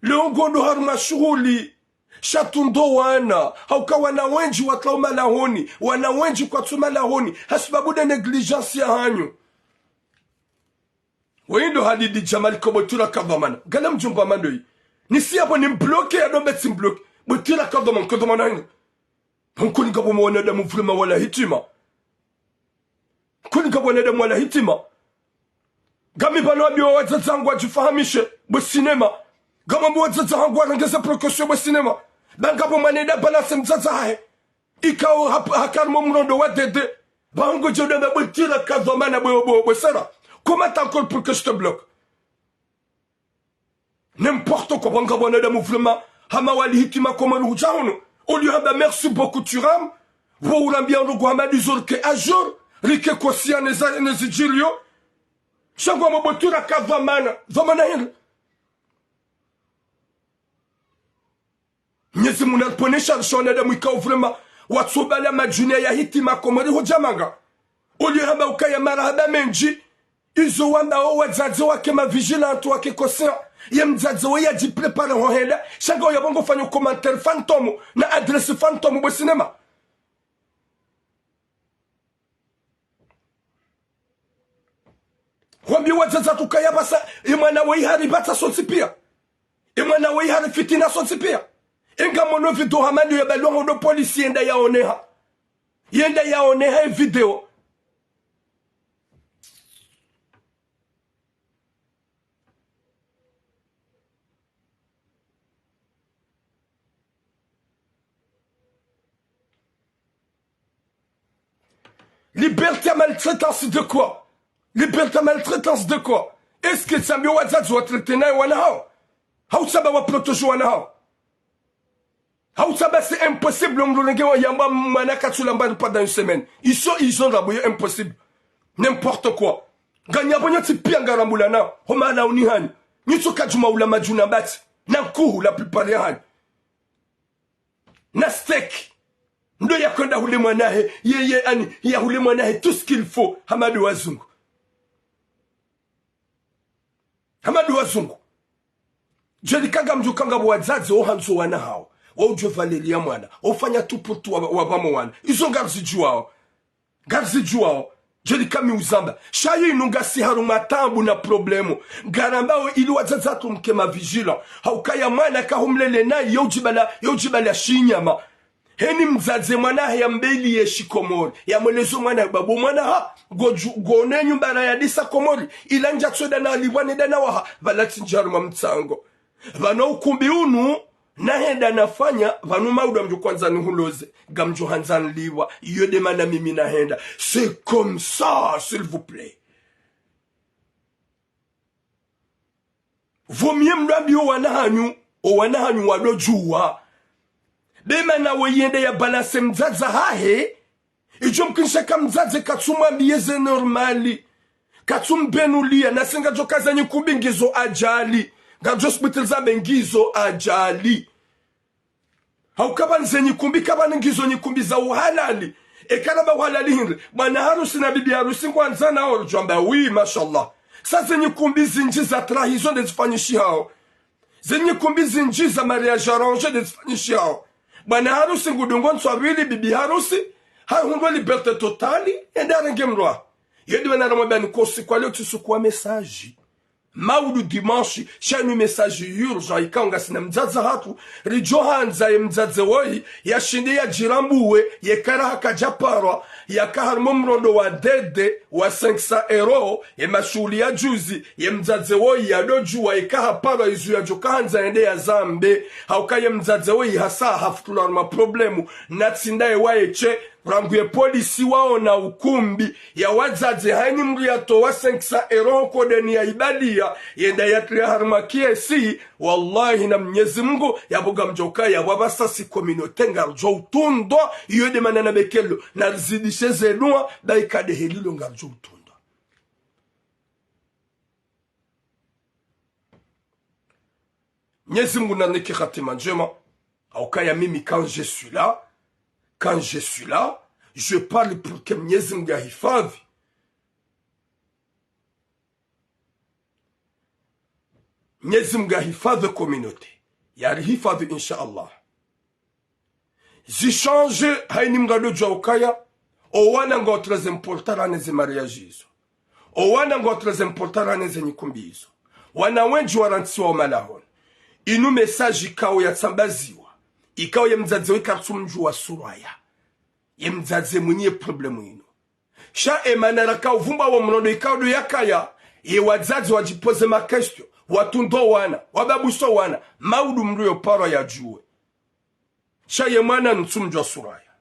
Leo ngo ndo harumwa shuhuli, sha tundo wana, hauka wana wendji watsao malahoni, wana wendji kwatsu malahoni, hasibabu de négligence ya hanyu. Weyi ndo Halidi Djamali ko bwetwira ka dhwamana. Ngala mdjumba mando yi. Nisi yapvo ni mbloqué ya do mbe tsi mbloqué. Bwetwira ka dhwamana, ka dhwamana hindri. Nkuni ngapvo mwanadamu vraiment wala hitima. Nkuni ngapvo mwanadamu wala hitima. Ngami pvanu ambiwa wadzadze hangu wadjifahamishe, bwe cinéma. Ngami ambiwa wadzadze hangu warenge ze précaution bwe cinéma. Ba ngapvo mwana enda balance mdzadze hahe. Ikao hap-, haka harumwa mrondo wa dede. Ba ngodjo damba bwetwira ka dhwamana bwe, bwe, bwe sera. Comment t'as encore pour que je te bloque? N'importe quoi, ba ngapvo wanadamu vraiment. Hama wali hitima Komori hudja hunu. Au lieu hamba merci beaucoup Thuram. Bo urambia ndrongo hama dix heures ke à jour. Rike kosia ne za, ne zidjiriyo. Sha ngwambo bwetwira ka dhwamana. Dhwamana hindri? Mnyezi Mungu na ripvonese shari sha wanadamu ikao vraiment watsobala madjuni ya hitima Komori hudja manga. Au lieu hamba ukaya marahaba mendji, izo wamba o wadzadze wake ma vigilante wake conscient. Ye mdzadze we yadji préparer ho henda, sha ngawe yapvo ngo fanya commentaire fantôme, na adresse fantôme bo cinéma. Hwambi wadzadze tu kaya pvasa, ye mwana we hari pvatsa sontsi pia. Ye mwana we hari fitina sontsi pia. Enga mono video hama ndiyo yabalwa ho ndo polisi yenda yaoneha. Yenda yaoneha ye video. Liberté à maltraitance de quoi? Liberté à maltraitance de quoi? Est-ce que tsambi wadzadze wa traiter naye wana hawo? Hau tsamba wa protéger wana hawo? Hau tsamba c'est impossible, mdru nenge wa yamba mwana katsula mbali pendant une semaine. Iso, izo ndrabo yo impossible. N'importe quoi. Nganyabo nyontsi pia ngarambulana. Ho mana uni hanyu. Nyitso kadjuma ula madjuna batsi. Na nkuhu la plupart ya hanyu. Na steak. Ndo ya kwenda hule mwanahe, ye, ye, ani, ya hule mwanahe, tout ce qu'il faut. Hama ndo wazungu. Hama ndo wazungu. Djeli ka ngamdjo ka ngapvo wadzadze, o handzo wana hawo. Wa udjo valeria mwana. O fanya tout pour tout wa, wa pvamo wana. Izo ngarizidjuwao. Ngarizidjuwao, djeli ka mi uzamba. Sha yinu ngasi harumwa taabu na problème. Ngarambao ili wadzadze watru mke ma vigilant. Haukaya mwana kahumlele nayi, yo udjibala, yo udjibala shinyama. Heni mdzadze mwanahe yambeli ye shikomori. Yamwelezo mwana, babo mwana ha, ngodju, ngone nyumba ra yadisa Komori. Ila ndja tso eda na libwane eda na waha, pvala tsi ndja harumwa mtsango. Pvanu ukumbi unu, nahenda nafanya, pvanu maudu ngamdjo kwandza nihuloze, ngamdjo handza nilipvwa, iyo nde mana mimi nahenda. C'est comme ça, s'il vous plaît. Vaut mieux mdru ambiye o wana hanyu, o wana hanyu wado djuwa. Be mana we yende ya balancer mdzadze hahe, idjo mkinisha ka mdzadze katsumwambiye ze normal. Katsumbenuliya, na senga djo ka zenyi kumbi ngizo ajali. Ngadjo sibitiliza be ngizo ajali. Hauka pvanu zenyi kumbi, ka pvanu ngizo nyi kumbi za uhalali. Eka ramba uhalali hindri. Bwana harusi na bibi harusi ngwandzanao, ridjo amba, oui, mashallah. Sa zenyi kumbi zindji za trahison nde zifanyishihao. Zenyi kumbi zindji za mariage arrangé nde zifanyishihao. Bwana harusi ngudungo ntswa pvili bibi harusi, hahundrwa liberté totale, ende arenge mdru wahe. Yo nde mana ramwambiyani ko usiku wa leo tsi usiku wa message. Maudu dimanche, sha inu message urgent, ikao ngasina mdzadze hatru, ridjo handza ye mdzadze woyi, yashinde yadjirambuwe, yeka raha kadja parwa, yaka harumwa mrondo wa dede, wa cinq cents euros, ye mashuhuli ya juzi, ye mdzadze woyi yado djuwa, yeka haparwa izo yadjo ka handza yende yazambe, hauka ye mdzadze woyi hasa hafutulwa harumwa problème, na tsi ndaye waye she, rangu ye polisi waona ukumbi, ya wadzadze hayini mdru yatowa cinq cents euros nkodeni ya ibadiya, yenda yatriya harumwa kiesi, wallahi na Mnyezi Mungu, yapvo ngamdjo ka yapvo apvasa si communauté ngaridjo utundwa, iyo nde mana na bekelo, na rizidishe ze dua, ba ika nde helilo ngaridjo utundwa. Mnyezi Mungu nanike hatima ndjema. Haukaya mimi, quand je suis là, quand je suis là, je parle pour que Mnyezi Mungu yahifadhi. Mnyezi Mungu yahifadhi communauté. Yarihifadhi, insha Allah. Zi change, hayini mdru ado djuwa ukaya, o wana ngwao très important harumwa ze mariage izo. O wana ngwao très important harumwa ze nyikumbi izo. Wana wendji warantsiwa o malahoni. Inu message ikao yatsambaziwa. Ikao ye mdzadze we katsumdjuwa Suraya. Ye mdzadze mwinyi ye problème inu. Sha emana raka uvumba wo mrondo ikao ndo yakaya, ye wadzadze wadjipoze ma question, watundwa wana, wababuso wana, maudu mdru yo parwa yadjuwe. Sha ye mwana ntsumdjuwa Suraya.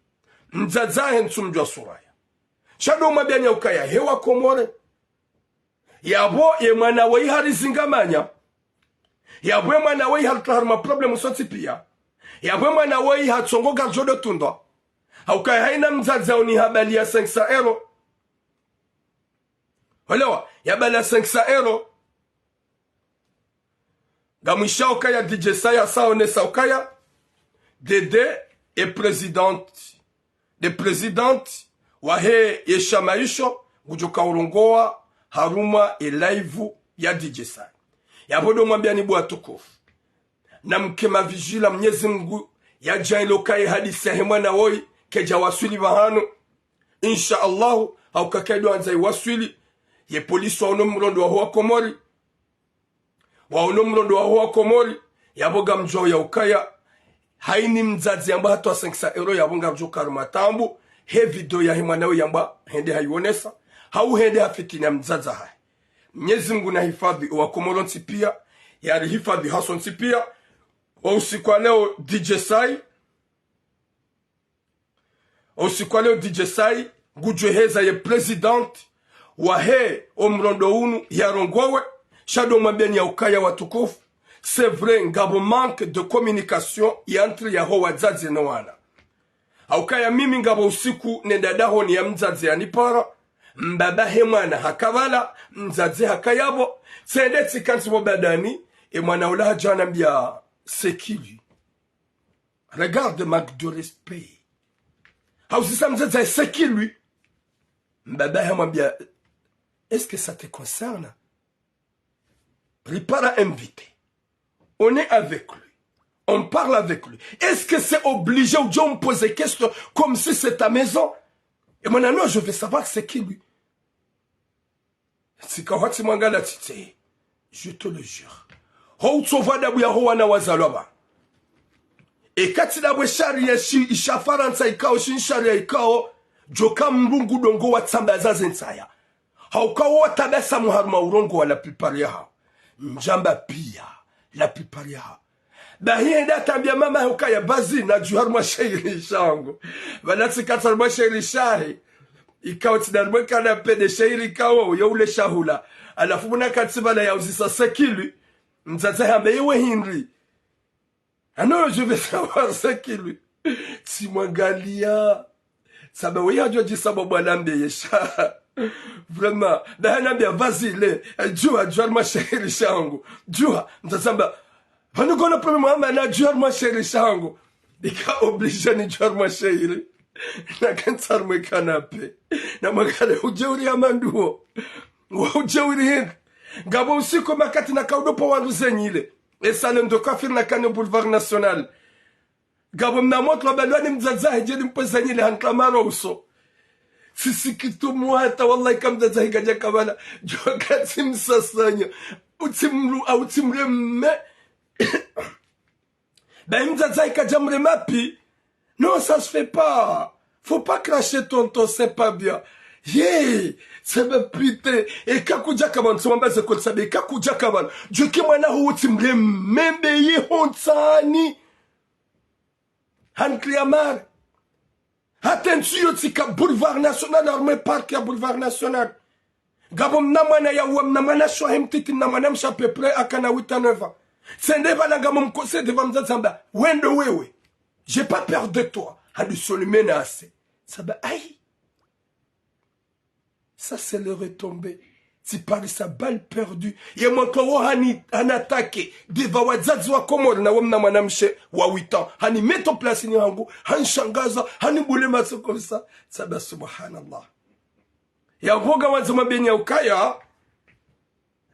Mdzadze wahe ntsumdjuwa Suraya. Sha ndo mwambiyani ukaya hewa Komori. Yapvo ye mwana woyi harizingamanya. Yapvo ye mwana woyi haritra harumwa problème sontsi piya. Yapvo ye mwana woyi hatsongo ngaridjo do tundwa. Haukaya hayina mdzadze aoni habari ya cinq cents euros. Olewa, ya bala cinq cents euros. Ngamwisha ukaya D J Saya sa onesa ukaya Dede e présidente, de présidente wahe ye shama isho, ngudjo kaurongowa harumwa ye live ya D J Sai. Yapvo ndo mwambiani bo watukufu, namke mavijila, Mnyezi Mngu yadjaanlie ukaya ye hadisi yahe mwana woyi kayidja waswili pvahanu. Insha Allahu, hauka kayidjo andza iwaswili, ye polisi waono mrondo waho wa Komori. Waono mrondo waho wa Komori, yapvo ngamdjuwa ya ukaya hayini mdzadze yamba hatowa cinq cents euros, yapvo ngamdjo karu matambu, he video yahe mwana we yamba hende hayionesa, hau hende hafitini ya mdzadze hahe. Mnyezi Mngu nahifadhi owa Komori wontsi piya, yarihifadhi hasontsi piya. Wo usiku wa leo D J Sai, wo usiku wa leo D J Sai ngudjo heza ye présidente wahe omrondo unu yarongowe. Sha ndo mwambiani ya ukaya watukufu, c'est vrai, ngapvo manque de communication entre yaho wadzadze no wana. Haukaya mimi ngapvo usiku nenda dahoni ya mdzadze yanipara, mbaba he mwana haka pvala, mdzadze haka yapvo, tsende tsikantsi pvo badani, ye mwana ula hadja hanambia, c'est qui lui? Regarde, manque de respect. Hauzisa mdzadze, c'est qui lui? Mbaba hamwambia, est-ce que ça te concerne? Ripara invité. On est avec lui. On parle avec lui. Est-ce que c'est obligé ou bien on pose question comme si c'est ta maison? Et maintenant, non, je veux savoir c'est qui lui. Tsika hwatsi mwangala tsitse. Je te le jure. Ho utsopva adabu yaho wana wazalwa pvanu. Eka tsi ndapvo sharia shi, isha Farantsa ikao, shi sharia ikao, djoka mlungu ndrongo watsamba zaze ntsaya. Hauka wo watabasamu harumwa urongowa la plupart yahawo. Ndjamba piya, la plupart yahawo. Bahi hende hatambia mama hahe ukaya bazi nadjuha harumwa shairi shangu. Pvala tsikantsi harumwa shairi shahe. Ikao tsi nda harumwa canapé nde shairi ikao, yo ule shahula. Halafu mwana kantsi pvala yauzisa c'est qui lui. Mdzadze hamba yewe hindri? Ah non, je veux savoir c'est qui lui. Tsimwangalia. Saba wewe hadjuwa djisa bo bwana mbeye sha. Vraiment. Nda hanambia vas-y, le. Djuha, djuha harumwa shairi shangu. Djuha, mdzadze hamba, pvanu kona problème hamba nadjuha harumwa shairi shangu. Nika obligé nidjuhe harumwa shairi. Nakantsi harumwa canapé. Namwangale udjeuri ya mandru wo. Wo udjeuri hindri? Ngapvo usiku makati naka udopa wandru zenyile. Ye salon de coiffure nakana yo Boulevard National. Ngapvo mna motro wa balwani mdzadze hahe djeli mpweza nyile hantla maro uso. Tsisikitu mwata, wallahi ka mdzadze hahe kadjaka pvala. Djoka tsimsasanya. Utsimru, au tsimreme. Bahi mdzadze hahe kadja mrema pi. Non, ça se fait pas. Faut pas cracher, tonton, c'est pas bien. Ye, c'est ma putain. Eka kudjaka pvanu, tsimwamba ze koli sabe, eka kudjaka pvanu. Djoki mwana hu utsimreme mbeye hontsani. Hantli ya mare. Hata ntsi yo tsika Boulevard National, harumwa parc ya Boulevard National. Ngapvo mna mwana ya uwa mna mwana shwahe mtiti, mna mwana mshe à peu près akana huit ans, neuf ans. Tsende pvala ngamumkose devant mdzadze hamba, wendo wewe. J'ai pas peur de toi. Hadi soni menace. Saba, aïe. Ça, c'est le retombé. Tsiparisa balle perdue. Ye mwana wo hani, hani attaqué. Devant wadzadze wa Komori na wo mna mwana mshe wa huit ans. Hani mettre place ni hangu, hanishangaza, hanibule matso comme ça. Saba, subhanallah. Yapvo ngwandzo mwambieni ya ukaya,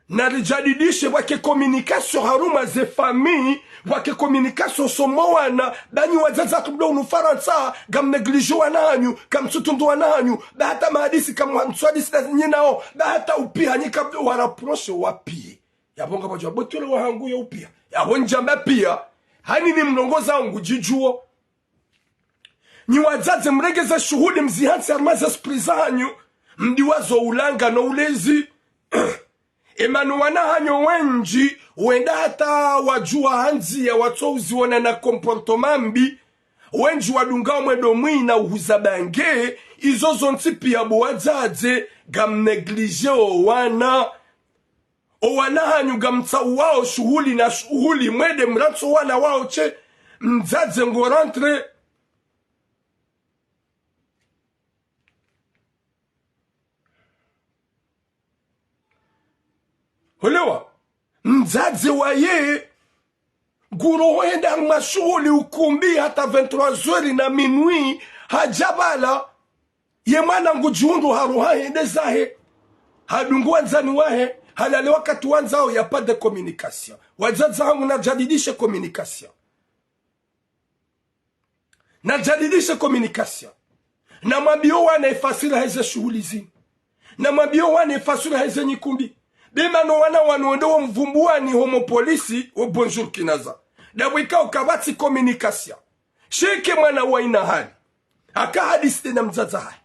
naridjadidishe pvwake communication harumwa ze famille, pvwake communication somo wana, ba nyi wadzadze hatru mdo unu Farantsa, ngam négligé wana hanyu, kamtsutundu wana hanyu, ba hata mahadisi kamtsuhadisi na nyinyi nao, ba hata upiha nyi kamdo wa rapproché wapihe. Yapvo ngapvadjo wa botolo wa hangu yo upiha. Yapvo ndjamba piya, hani nimlongoza ngudjidjuo. Nyi wadzadze mrenge ze shuhuli mzihantsi harumwa ze esprit zahanyu, mdiwazo ulanga no ulezi. Emana wana hanyu wendji, wenda hata wadjuwa handziya watsouziona na comportement mbi, wendji wadunga omwendo mwi na uhuza bange, izo zontsi piya bo wadzadze, ngam négligé o wana. O wana hanyu ngamtsauwao shuhuli na shuhuli, mwende mrantsi o wana wao she, mdzadze ngo rentré. Holewa, mdzadze waye, nguroho henda harumwa shuhuli ukumbi hata vingt-trois heures na minuit, hadja pvala. Ye mwana ngudjihundru haruha hende zahe. Hadungu wandzani wahe. Halale wakati wandzao, y a pas de communication. Wadzadze hangu, nadjadidishe communication. Nadjadidishe communication. Namwambie wana efasiri heze shuhuli zinu. Namwambie wana efasiri heze nyikumbi. Be mana wana wanu wende wo mvumbuwani homo polisi wo bonjour kinaza. Dapvo ikao kapvatsi communication. Sheke mwana wa ina hali. Haka hadisi na mdzadze hahe.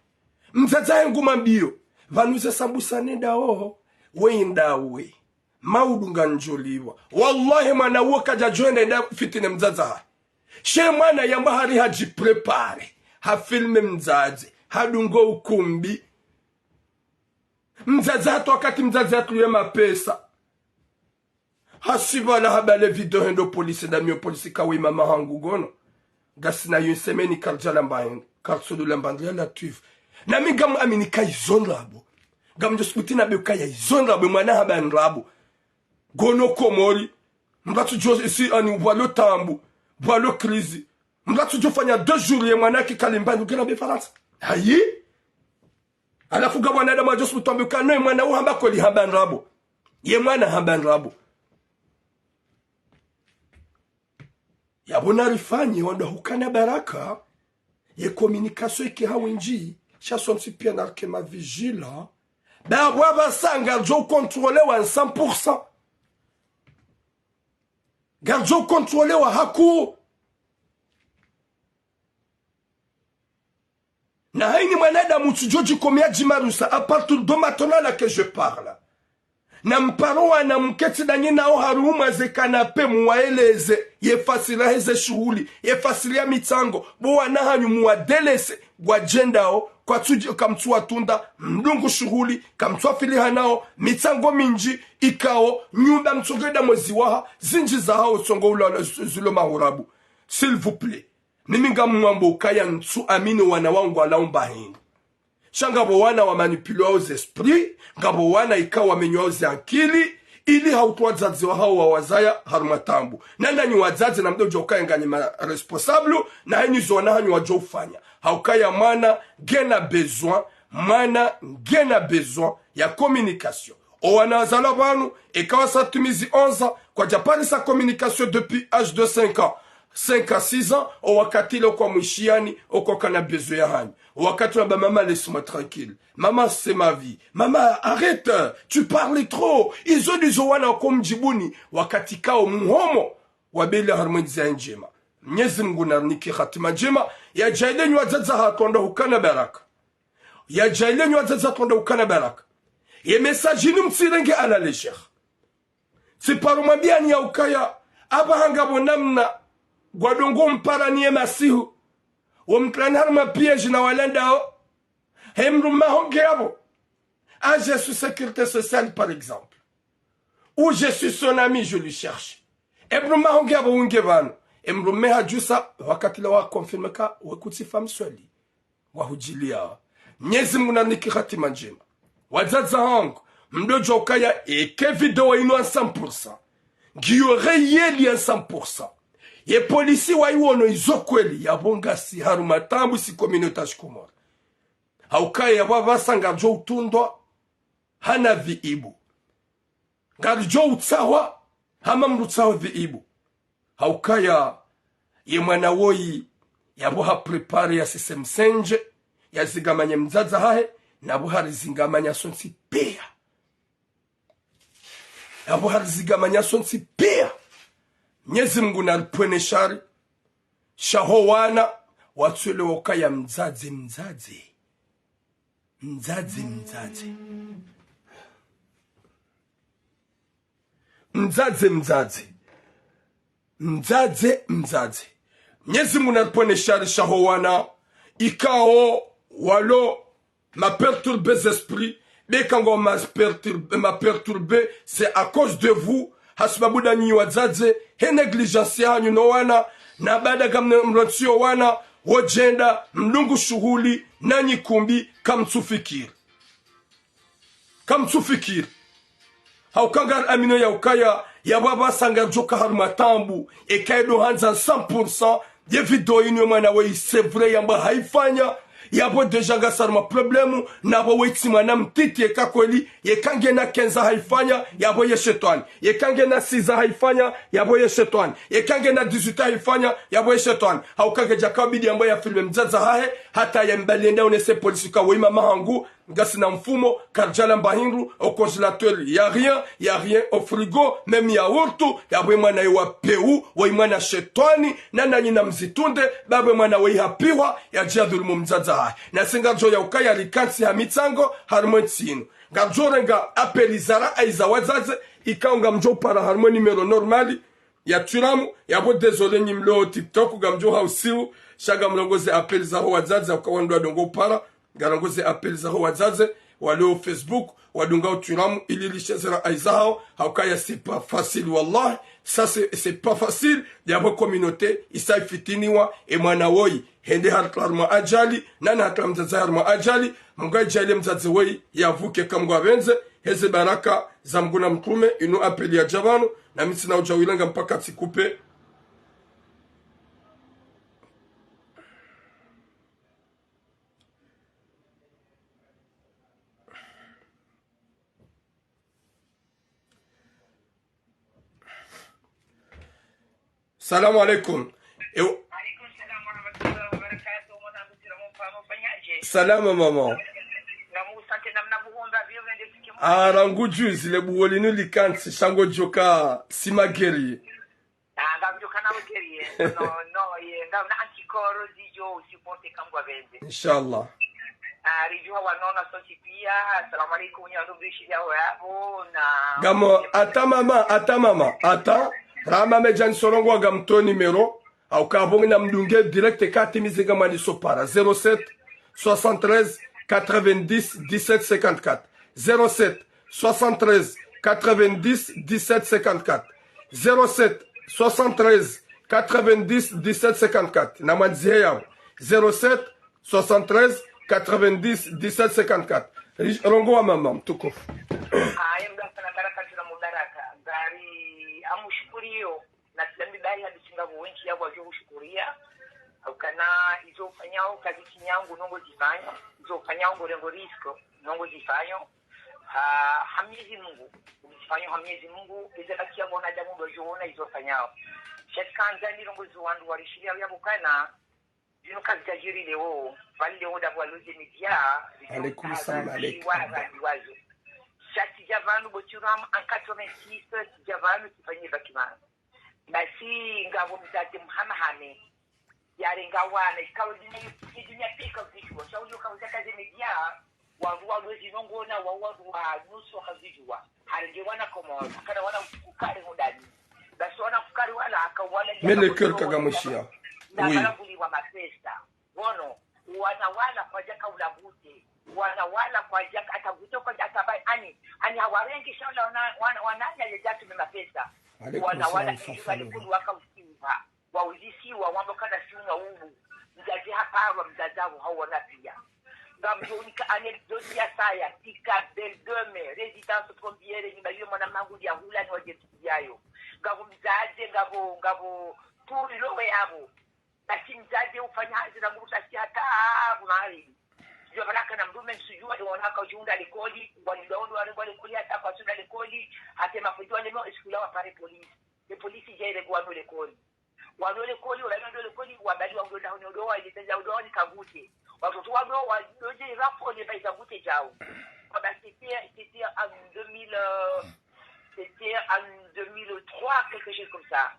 Mdzadze hahe ngumwambio. Pvanu ze sambusa nenda oho. Wenda we. Maudu ngandjoliwa. Wallahi mwana uwo kadjadjoenda enda fitine mdzadze hahe. She mwana yamba hari hadjiprépare. Hafilme mdzadze. Hadungo ukumbi. Mdzadze hata wakati mdzadze hatruye mapesa. Hasiba la habale video hendo polisi, damio polisi kawe mama hangu gono. Ngasina une semaine kardja lamba hendo. Kartsudu lamba ndria la tuif. Nami ngamu amini ka izo ndrabo. Ngamdjo subuti na be ka ya izo ndrabo, mwana hamba ndrabo. Gono Komori. Mdru atsudjo isi ani bwalo tambu. Bwalo krizi. Mdru atsudjo fanya deux jours ye mwana ki kalimba nukena be Farantsa. Hayi? Halafu ngapvo wanadamu wadjo subutu wambe ka no, ye mwana uwo hamba kweli hamba ndrabo. Ye mwana hamba ndrabo. Yapvo narifanye wandru hukana baraka. Ye communication ike ha wendji. Sha sontsi pia narike ma vigilants. Ba wapvasa ngardjo contrôler wa cent pour cent. Ngardjo contrôler wa haku. Na hayini mwanadamu tsudjo djikomea djimarusa, à partir de maintenant là que je parle. Na mparo wana mketsi danyi nao harumwa ze canapé muwaeleze, ye fasiri heze shuhuli, ye fasiri ya mitsango, bo wana hanyu muwadelese, ngwadjendao, kwatsudji kamtsu watunda, mdungu shuhuli, kamtsu wafiliha nao, mitsango mindji, ikao, nyumba mtsongeda mwezi waha, zindji zahao tsongo ulala zu-, zulo mahurabu. S'il vous plaît. Mimi ngamwambo ukaya ntsu amini wana wangu walaumba hindru. Sha ngapvo wana wa manipulé wao ze esprit, ngapvo wana ikao wamenywa wao ze ankili, ili hautowa wadzadze wahao wawazaya harumwa tambu. Na nanyi wadzadze namdodjo ukaya nganyi ma responsable, na henyi zo wana hanyu wadjo ufanya. Haukaya mwana ngena besoin, mwana ngena besoin ya communication. O wana wazalwa pvanu, eka wasatimizi onze ans, kwadjaparisa communication depuis âge de cinq ans. Cinq à six ans, o wakati ile kwa mwishiani, o kwa kana besoin ya hanyu. O wakati wa ba maman, laisse-moi tranquille. Maman, c'est ma vie. Maman, arrête, tu parles trop. Izo ndizo wana wako mdjibuni, wakati kao muhomo, wabele harumwa ndzia ndjema. Mnyezi Mungu narinike hatima ndjema, yadjaaliye nyi wadzadze hatru wandru hukana baraka. Yadjaaliye nyi wadzadze hatru wandru hukana baraka. Ye message inu mtsirenge à la légère. Tsiparo mwambiani ya ukaya, apvaha ngapvo namna, ngwadjo ngo mparani ye masihu, wo mtrani harumwa piège na walandao, he mdrume haho nge yapvo. Ah, je suis sécurité sociale, par exemple. Ou je suis son ami, je lui cherche. E mdrume haho nge yapvo, unge pvanu. E mdrume hadjusa, wakati la wa confirmer ka, we kutsi femme swali. Wahudjiliya. Mnyezi Mungu narinike hatima ndjema. Wadzadze hangu, mdodjo ukaya eke video inu à cent pour cent. Ngiyo réel à cent pour cent. Ye polisi wayiwono izo kweli, yapvo ngasi harumwa tambu si communauté shikomori. Haukaya yapvo apvasa ngardjo utundwa, hana viibu. Ngardjo utsahwa, hama mdru utsahwa viibu. Haukaya ye mwana woyi, yapvo ha préparé ya sise msendje, yazingamanye mdzadze hahe, napvo harizingamanya sontsi pia. Yapvo harizingamanya sontsi pia. Mnyezi Mungu naripvwene shari, sha ho wana, watswele wokaya mdzadze, mdzadze. Mdzadze, mdzadze. Mdzadze, mdzadze. Mdzadze, mdzadze. Mnyezi Mungu naripvwene shari sha ho wana, ikao walo ma perturbé ze esprit, beka ngo ma perturbé, ma perturbé, c'est à cause de vous, hasibabu danyi wadzadze, he négligence ya hanyu no wana, na baada kamne mrontsiyo wana, wodjenda, mdungu shuhuli, nanyi kumbi, kamtsufikiri. Kamtsufikiri. Hauka ngari amino ya ukaya, yapvo apvasa ngardjo ka harumwa tambu, eka yedo handza cent pour cent, ye video inu ye mwana woyi, c'est vrai, yamba hayifanya, Yapvo déjà ngasi harumwa problème, napvo wetsi mwana mtiti yeka kweli, yeka ngena quinze haifanya, yapvo ye shetwani. Yeka ngena six haifanya, yapvo ye shetwani. Yeka ngena dix-huit haifanya, yapvo ye shetwani. Hauka kedjaka bidi yambe ya filme mdzadze hahe, hata yambe yende yaonese polisi ka woyi mama hangu, ngasina mfumo, karidjala mba hindru, au congélateur, y a rien, y a rien au frigo, même yaourt, yapvo ye mwana yo wa peu, woyi mwana shetwani, na nanyi na mzitunde, ba pvo ye mwana woyi hapihwa, yadja dhulumu mdzadze hahe. Nasi ngaridjo ya ukaya rikantsi ha mitsango, harumwa entsi inu. Ngaridjo renga appel za ra-, za wadzadze, ikao ngamdjo para harumwa numéro normal, ya Twiramu, yapvo désolé nyi mlio TikTok, ngamdjo hausiu, sha ngamrongoze appel za ho wadzadze, hauka wandru wadunga upara, ngarongoze appel za ho wadzadze, walio Facebook, wadunga Twiramu, ili lishezera aiza hao, hauka ya c'est pas facile, wallah, ça c'est, c'est pas facile, yapvo communauté, isa ifitiniwa, e mwana woyi, hende hatru harumwa ajali, nana hatru mdzadze harumwa ajali, Mungu aidjaaliye mdzadze woyi, yavuke ka Mungu apvendze, heze baraka za Mungu na mtrume, inu appel yadja pvanu, na mi ntsina udja uilenga mpaka tsikupe. Salamu alaikum. Ew- Salama mama. Ah, rangu juzi le buwo linu likantsi, sha ngodjoka si mageri. Ah, ngamdjo kana wekeri ye. No, no, ye. Ngamna antikoro zidjo usiporte ka Mungu apvendze. Inshallah. Ah, ridjuha wanona sontsi pia. Assalamu alaikum, nyandu bishi ya wabo, na Ngamo, ata mama, ata mama, ata. Rama medjani sorongo wa ngamtowa numéro. Hauka pvo ngamdunge direct kati mizinga mani sopara. Zéro sept, soixante-treize, quatre-vingt-dix, dix-sept, cinquante-quatre. Zéro sept, soixante-treize, quatre-vingt-dix, dix-sept, cinquante-quatre. Zéro sept, soixante-treize, quatre-vingt-dix, dix-sept, cinquante-quatre. Na mwandzihe yapvo. Zéro sept, soixante-treize, quatre-vingt-dix, dix-sept, cinquante-quatre. Ri-, rongowa mama mtukufu. Aye, mdafana baraka, tuna mubaraka. Ngari amushukuriyo. Na tsi lambi bari hadisi ngapvo wendji yapvo wadjo hushukuria. Ukana izo ufanyao kazitsi nyangu nongo zifanyo. Izo ufanyao ngorengo risque nongo zifanyo. Ha, ha Mwenyezi Mungu. Uzifanyo ha Mwenyezi Mungu. Ize kati ya mwanadamu ndo djo ona izo ufanyao. Sha tsi kandza nirongoze wandru warishiliya yapvo kana zinu kazidjadjiri leo. Pvali leo ndapvo waloze media. Alaikum salam alaikum. Wa, wa, wazo. Sha tsidja pvanu bo Twiramu en quatre-vingt-six, tsidja pvanu tsifanye bakimana. Basi ngapvo mdzadze mhamahame. Yarenga wana, ikao dunia, dunia peka zidjuwa. Sha uliyo kauza kaze media, wandru walwezi nongona, wa wandru wa nusu wakazidjuwa. Harenge wana Komoro, akana wana mfukare hodani. Basi wana mfukare wala, aka wala. Mais le cœur kagamwishiya. Oui. Na bala kuliwa mapesa. Wono, wana wala kwadjaka ula gute. Wana wala kwadjaka ata gute kwadjaka bai ani, ani hawarengi sha ula wana, wana, wana anya yedjatu me mapesa. Alaikum salam. Wana wala safari. Wali kulu waka usiwa. Wauzisiwa, wamba kana siuna ubu. Mdzadze haparwa, mdzadze hawo, hawo wana pia. Ngamdjo unika anecdote ya saya, tika Belle de Mai, résidence Trombiere, ni baliwe mwana mangu ya hula ni wadje tukuyayo. Ngapvo mdzadze, ngapvo, ngapvo, turi lowe yapvo. Basi mdzadze ufanya hazi na muru kasi hata kuna hari. Sijua balaka na mrume nsujua, iwona ka ujunda likoli, wali dondo wale kwa likoli, hata kwa sunda likoli, hata mafundi wale no, esikula wa pare polisi. Le polisi jaire kwa no likoli. Wano likoli, wala no likoli, wabali wa udoda, honi udowa, ile pesa udowa ni kagute. Watoto wano, wadoje rapo, ne pesa gute jao. Kwa basi, c'était, c'était en deux mille, euh, c'était en deux mille trois, quelque chose comme ça.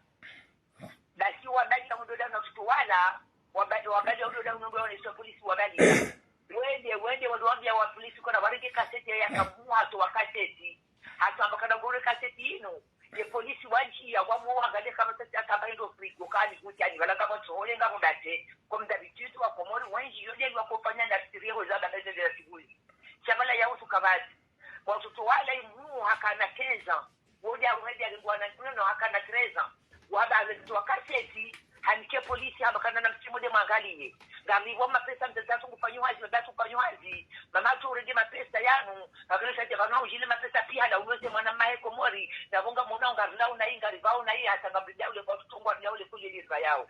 Basi wabali ya udoda na kutuwala, wabali, wabali ya udoda na udoda na polisi wabali. Wende, wende, waliwambia wa polisi, kuna warege kaseti ya kamuha to wa kaseti. Hata mbakana gore kaseti inu. Ye polisi wandji ya wamu wangale kama sasa kama ndo frigo kani kuti ani wala kama tsohole nga mudate. Comme d'habitude, wa Komori wandji yo ndio wakofanya na siri ho za baba ndio ya shughuli. Shabala ya utu kabati. Watoto wala imu hakana quinze ans. Wodi ya rumedi ya lingwana ntuno no hakana treize ans. Waba wale mtu wa kaseti. Hanike polisi hamba kana na msimu de mwangaliye. Ngami wa mapesa mzazi wangu fanyo hazi, mzazi wangu fanyo hazi. Mama tu urenge mapesa yanu. Kakele sha jabana ujile mapesa pia na uweze mwana mahe Komori. Na bonga mwana ungarila una inga riva una iya hata ngabida ule kwa tutungwa bila ule kule riva yao.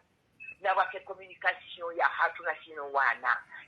Na wake communication ya hatru na sino wana.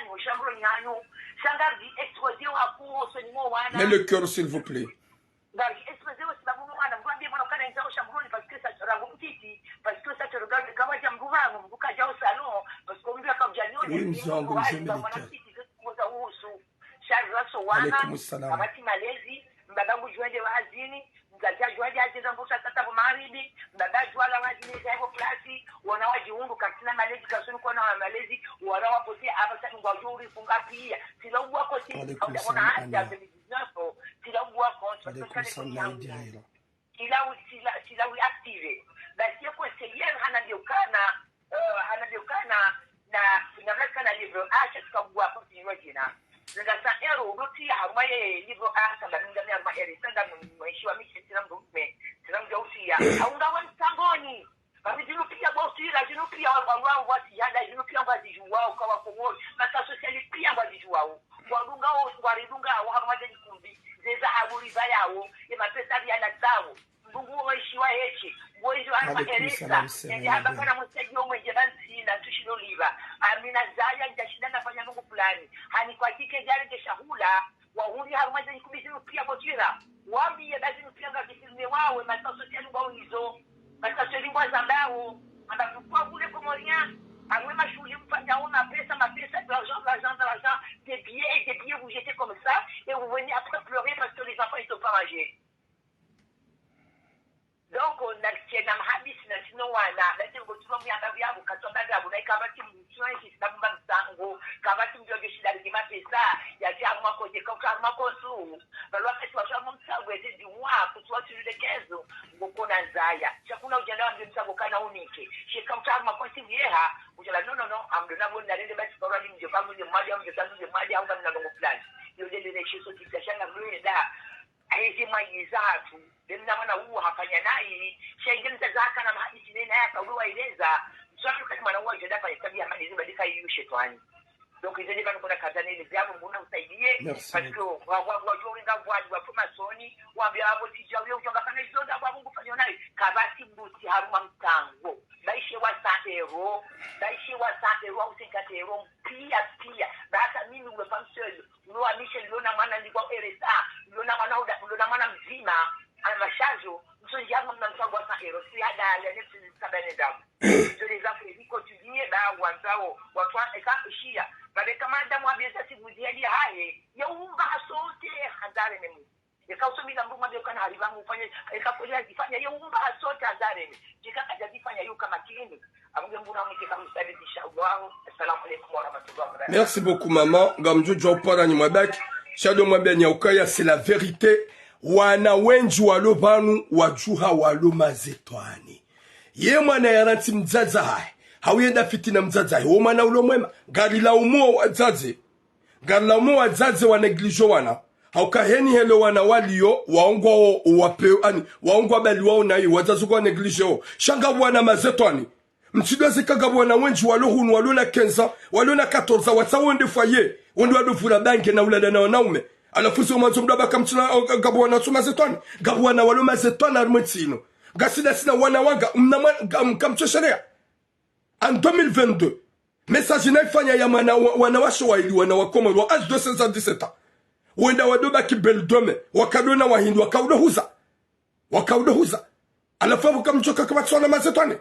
hanyu, shambroni hanyu. Sha ngari exposé wa kuho, so ni mo wana. Mets le cœur, s'il vous plaît. Ngari exposé wa sababu mo wana, mtu ambie mwana kana inza shambroni, parce que ça, rangu mtiti, parce que ça te regarde, kama dja mdru wangu, mdru kadja au salon, parce que mdru akadja nyoni, Oui, mzangu, mzee Melita. Mwana mtiti, c'est ce qu'on a reçu. Sha ngari so wana, Alaikum salam. Kapvatsi malezi, mbaba ngudjuwa ende hazini, mdzadze adjuwa ende hazini, mvuta tata pvo magharibi, mbaba adjuwa la hazini, ende pvo plasi, wana wadjihundru, katsina malezi, kasunu kona wa malezi, wana wapote, apvasa ngwadjo urifunga pia. Sila ubwa kosi, Alaikum hauta kona salam, hata Anna. Deux mille dix-neuf, sila ubwa kosi, Alaikum salam, Nadia. Sila u-, sila, sila u activé. Basi ye conseiller hana ndiokana, euh, hana ndiokana, na, na mlaka na livre, ah, c'est ce qu'on voit continuer, Dina. Zinga cent euros, udo tiya harumwa ye livret A, samba minga mi harumwa R S A, nga mwishiwa mi shentsi na mdrume, tsina mdru usiya. Aunga wa mtsangoni. Basi zinu piya bo sira, zinu piya wa, wa, wa, wa siyada, zinu piya ngwazijuwao, kwa Komori. Masa social piya ngwazijuwao. Ngwadungao, ngwaridungao, harumwa ze nyikumbi. Zeza haburi zayawo, ye mapesa riyala zawo. Ndungu waishiwa heshe, waishiwa harumwa R S A. Alaikum salam, sir. Nende hamba kana msaji omwenje bantsina, tushilo liba. Amina zaya, ndjashinda nafanya ndungu fulani. Hani kwa kike jare ke shahula, wahuri harumwa ze nyikumbi zinu piya bo sira. Wambiye basi zinu piya ngazifilme wawe, masa social ngwa unizo. Masa social ngwa zambawo. Amba pourquoi vous les Comoriens, amwe mashuhuli mfanyao mapesa, mapesa, de l'argent, de l'argent, de l'argent, des billets et des billets, vous jetez comme ça, et vous venez après pleurer parce que les enfants ils sont pas mangés. Donc, na tsena mahadisi na tsino wana, na tsena ngotulwa muyamba vyabu, katwa mbaga abu, na ikaba ti mtsuwa nshi sina bumba mtsango, kaba ti mdru nge shida ligi mapesa, ya ti harumwa konti, ka uta harumwa konti, balwa kati wa harumwa mtsango, ya ti di mwa, kutwa tulu le kezo, ngokona nzaya. Sha kuna ujanda wa mdru mtsango kana unike. She ka uta harumwa konti vyeha, ujala, no, no, no, amdru na bona lele basi balwa ni mdru, ba mdru mwadi, amdru tanu mdru mwadi, au ba mna ndrongo fulani. Yo lele ne shiso kisa shanga mdru da. Ayizi mwayiza hatru, be mna mwana uwo hafanya nayi, sha inge mdzadze haka na mahadisi ne nayi haka uwo waeleza, mswatu kati mwana uwo ajenda fanya tabiya mali zibadika yiyo shetwani. Donc, izo nde pvanu kuna kazanele ziyabo mbuna usaidiye, merci, parce que wa, wa, wa, yo ringa vwali wa formasoni, wambiya abo tija uyo ujonga kana izo nda wa Mungu fanyo nayi, kabati mbuti harumwa mtsango. Baishe wa cent euros, baishe wa cent euros, au cinquante euros, piya, piya. Baka mimi uwe femme seule, ulo wa Michel, ulo na mwana ndikwa R S A, ulo na mwana uda, ulo na mwana mdzima, ana mashajo, msonji hama mna mtsango wa cent euros, si hada, ya nefsi, kabane damu. Izo leza kweli, continuer, ba, wandzao, watwa, eka, ishiya. Babe kama Adamu abeza sibuzi yali hahe, ya umba hasote, hazare ne mu. Eka usomila mdru mwambie ukana hali pvangu ufanye, eka kweli hazifanya, ye umba hasote hazare ne. Jika kajazifanya yuka makini. Amunge mbuna mwike kamusaidisha uwaho. Assalamu alaikum warahmatullahi wabarakatuh. Merci beaucoup, maman. Ngamdjudjwa upara ni mwabaki. Sha ndo mwambia ni ukaya, c'est la vérité. Wana wendji walo pvanu, wadjuha walo mazetwani. Ye mwana yarantsi mdzadze hahe. Hau yenda fitina mdzadze hahe. Wo mwana ulo mwema. Ngarilaumu wadzadze. Ngarilaumu wadzadze wa négligé wana. Hauka heni helo wana waliyo, waongwa wo, wape, ani, waongwa bali wao nayi, wadzadze kwa négligé wo. Sha ngapvo wana mazetwani. Mtsidwaze ka ngapvo wana wendji walo hunu, walo na quinze ans, walo na quatorze ans, watsa wende foyer, wende wado vura bange na ulala na wanaume. Halafu zi omwandzo mdru abaka mtsina, o, ngapvo wana tso mazetwani. Ngapvo wana walo mazetwani harimwe ntsi inu. Ngasina sina wana wanga, mna mwa-, nga-, mkamtso sheria. En deux mille vingt-deux, message naifanya ya mwana wa, wanawashe waili, wana wa Komori, wa âge de seize à dix-sept ans. Wenda wado baki Belle Dome, wakado na wahindi, wakaudo huza. Wakaudo huza. Halafu apvo kamdjoka kapvatsi wana mazetwani.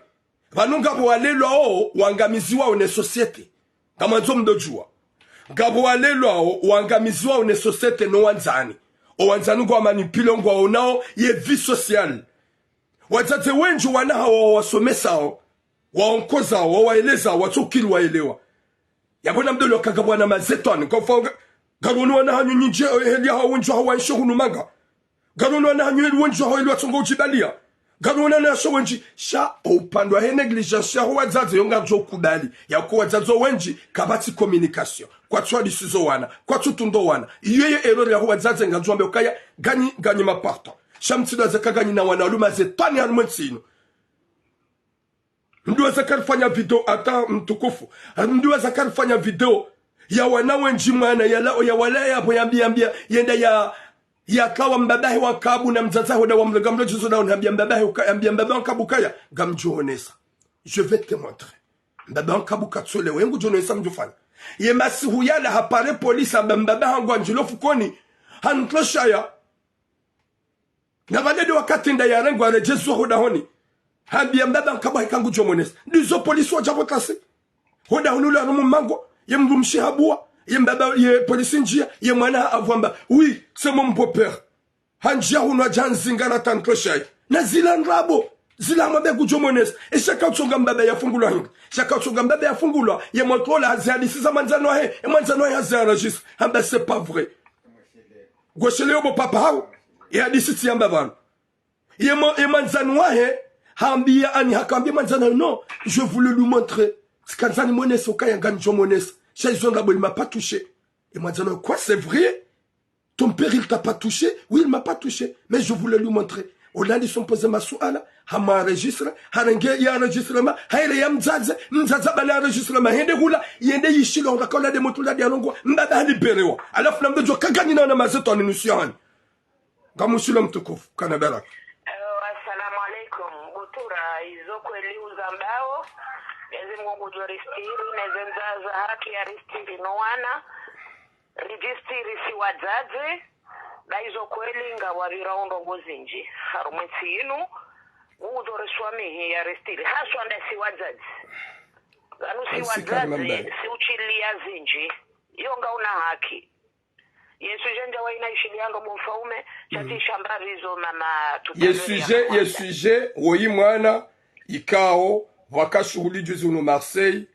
Pvanu ngapvo walelwao, wangamiziwao ne société. Ngamwandzo mdodjuwa. Ngapvo walelwao, wangamiziwao ne société no wandzani. O wandzani ngwa manipulé ngwaonao ye vie sociale. Wadzadze wendji wana hawo wawasomesao, waonkozao, wawaelezao, watsokiri waelewa. Yapvo na mdolo ka ngapvo wana mazetwani, kwa mfano, nga-, ngarono wana hanyu nyindji, eh, heli yaho wendji waho waishe hunu manga. Ngarono wana hanyu heli wendji waho heli watsongo udjibaliya. Ngarono wana yasho wendji, sha, o upande wahe négligence yaho wadzadze yo ngardjo kubali. Yako wadzadze wendji, kapvatsi communication. Kwatsu hadisizo wana, kwatsu tundo wana. Iyo ye erreur yaho wadzadze ngardjo wambe ukaya, nganyi, nganyi ma parents. Sha mtsidwaze ka nganyi na wana walo mazetwani harimwe ntsi inu. Mdru waza karifanya video hata mtukufu. Mdru waza karifanya video ya wana wendji mwana yala, ya wala yapvo yambi, yambi, yenda ya, yatlawa mbabahe wa nkabu na mdzadze waho nda wamrenga mlodjizo nda unambi mbabahe uka-, yambi mbaba wa nkabu kaya, ngamdjohonesa. Je vais te montrer. Mbaba wa nkabu katsole, we ngudjohonesa mdjofanya. Ye masihu yala hapare police hamba mbaba hangu andjilo fukoni, hantroshaya. Na pvale ndo wakati nda yarengwa redjezwa ho dahoni. Hambiya mbaba nkabu hayi ka ngudjomonesa. Ndizo polisi wadja pvo tlasi. Ho dahoni ula harumu mango, ye mdrumshe habuwa, ye mbaba, ye polisi ndjiya, ye mwana hapvo hamba, oui, c'est mon beau-père. Handjiya hunu hadja hanzingara hata ntroshayi. Na zila ndrabo, zila hamwambe ngudjomonesa. E sha ka utsonga mbaba yafungulwa hindri. Sha ka utsonga mbaba yafungulwa, ye mwana ola hazihadisi za mwandzani wahe, e mwandzani wahe hazienregistré. Hamba c'est pas vrai. Ngwesheleyo bo papa hawu, ye hadisi tsi yamba pvanu. Ye mwa-, ye mwandzani wahe, hambiya ani hakambiya mwandzani wahe, non, je voulais lui montrer. Tsikandzani monese ukaya ngamdjomonesa. Sha izo ndrabo li mapatouché. Et moi, disant, quoi, c'est vrai? Ton père, il t'a pas touché? Oui, il m'a pas touché. Mais je voulais lui montrer. Ola ndisompoze masuala, hama enregistré, harenge ya enregistrement, haire ya mdzadze, mdzadze abale enregistrement, hende hula, yende yishilo, ngaka ola nde motula nde alongwa, mbaba haliberewa. Halafu nambe djo kagani na mazeto aninusiani. Ngamushilo mtukufu, kana baraka. Eh, assalamu alaikum. Butura, izo kweli uzambao. Mwenyezi Mungu ngudjo ristiri, neze mdzadze haki ya ristiri no wana. Ridjistiri si wadzadze, ba izo kweli ngapvo wapvirao ndrongo zindji. Harumwa entsi yinu, Mungu ngudjo riswamihi ya ristiri. Haswa nda si wadzadze. Pvanu si wadzadze, si ushiliya zindji. Iyo ngauna haki. Ye sujet ndja waina ishiliya ndo bo mfaume, sha tsi shamba pvizo mama. Ye sujet, ye sujet, woyi mwana, ikao, pvwaka shuhuli juzi unu Marseille,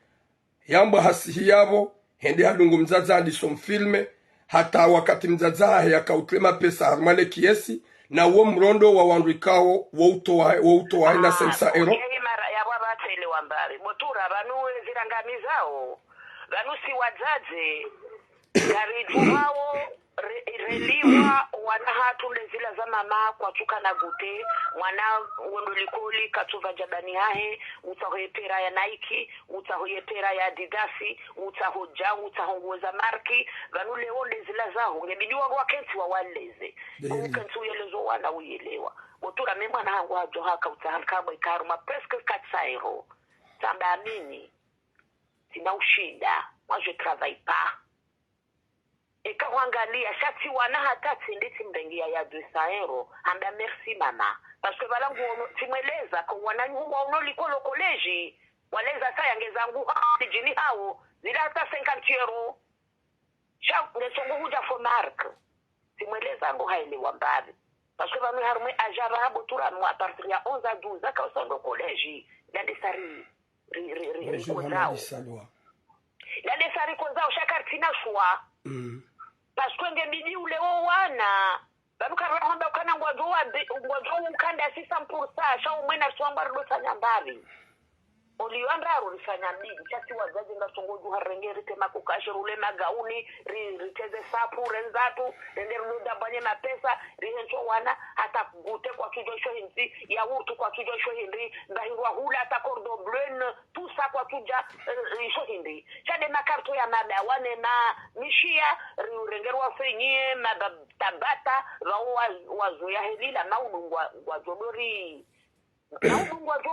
yambwa hasihi yapvo, hende hadungu mdzadze haliso mfilme, hata wakati mdzadze hahe yaka utrema pesa harumwa le kiesi, na wo mrondo wa wandru ikao, wo utowa, wo utowa haina cinq cents euros. Yeyi mara yapvo apvatselewa mbapvi. Butura, pvanu zirangamizao. Pvanu si wadzadze, ngaridjuwao, re-, reliwa, wana hatru nde zila za mama, kwatsu kana gute, mwana wendo likoli, katsuva djabani hahe, utsaho ye pera ya Nike, utsaho ye pera ya Adidas, utsaho djau, utsaho nguo za marki, pvanu leo nde zila zaho, ngebidi wangu wakentsi wawaleze. Ukentsi uyelezo wana uyelewa. Butura mi mwana hangu hadjo haka utsaha nkabwe karu ma presque quatre cents euros. Tsamba amini. Tsina ushinda. Moi, je travaille pas. Eka hwangaliya, sha tsi wana hata tsende tsimrengeya ya deux cents euros. Hamba merci mama. Parce que pvala nguono, tsimweleza, ko wana nyu wa uno likolo collège. Waleza saya ngezangu ha, lidjini hawo. Zila hata cinquante euros. Sha, ngesongo hudja fo marque. Tsimweleza ngo haelewa mbapvi. Parce que pvanu harumwa âge apvaha Butura mwa à partir ya onze à douze ans, ka usando collège. Nda nde sari ri, ri, ri, ri, rikozao. Nda nde sari rikozao, sha karitsina choix. Parce que ngebidi ule wo wana. Pvanu karahamba ukana ngwadjo wa bi-, ngwadjo ukanda six cents pour cent, sha umwena ritswamba rido tsanya mbapvi. Oliyo andraro rifanya mbili, sha si wadzadze ngasongo djuha renge ritema kukashe rule magauni, ri, riteze sapu, renzatu, rende rudo dambanye mapesa, rihentso wana, hata gute kwatsudjo isho hindri, yaourt kwatsudjo isho hindri, mbahindrwa hula hata cordon bleu, tout ça kwatsudja, eh, isho hindri. Sha nde makarto ya mada, wane ma, mishiya, ri, rengerwa fenyie, maba, tabata, pvao wa, wazuya helila, maudu ngwa, ngwadjo dori. Maudu ngwadjo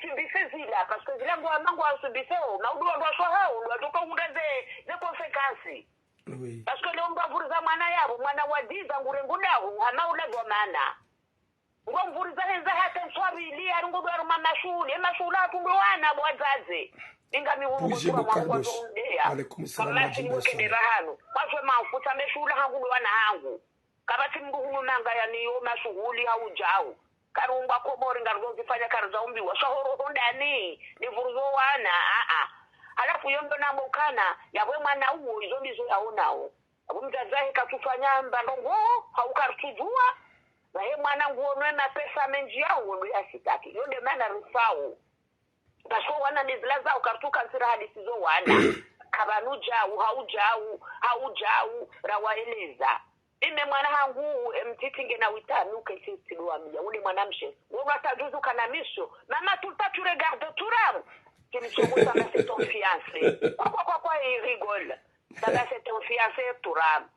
subise zila, parce que zila ngwamba ngwa subise o, maudu wandru waswahao, ngwadjo ka uhundra ze, ze conséquences. Oui. Parce que leo mndru avuriza mwana yapvo, mwana wa dix ans ngurengo daho, hama ula dhwamana. Ngomvuriza hendza hata nswabili, hari ngudo harumwa mashuhuli, e mashuhuli hatru ndo wana bo wadzadze. Ninga mi hunu Buji kutura mwangu Carlos. Ngwadjo undeya. Alaikum salam, kama wa rahmatullahi. Tsi mwekende rahanu. Kwaswe mafuta meshuhuli hangu ndo wana hangu. Kapvatsi mndru hunu nanga yani yo mashuhuli hau djau. Karumba Komori ngaridjo zifanya karidja umbiwa. Sha horo hondani, nivuruzo wana, a, a. Halafu yo ndo nambe ukana, yapvo mwana uwo, izo ndizo yaonao. Apvo mdzadze wahe katsufanya mba ndrongo, hau karitsudjuwa. Pvahe mwana nguono e mapesa mendji yao, ndo yasitaki. Yo nde mana rifao. Parce que wana nde zila zao, karitsu kantsira hadisi zo wana. Kapvanu djau, hau djau, hau djau, rawaeleza. Mimi mwana hangu, e mtiti ngena witanu, kentsi tsidowambiya. Ule mwana mshe. Wona tajuzu kana misho. Maman, tout le temps, tu regardes Turam. Tu me dis, ça, c'est ton fiancé. Quoi, quoi, quoi, quoi, il rigole. Ça, c'est ton fiancé, Turam.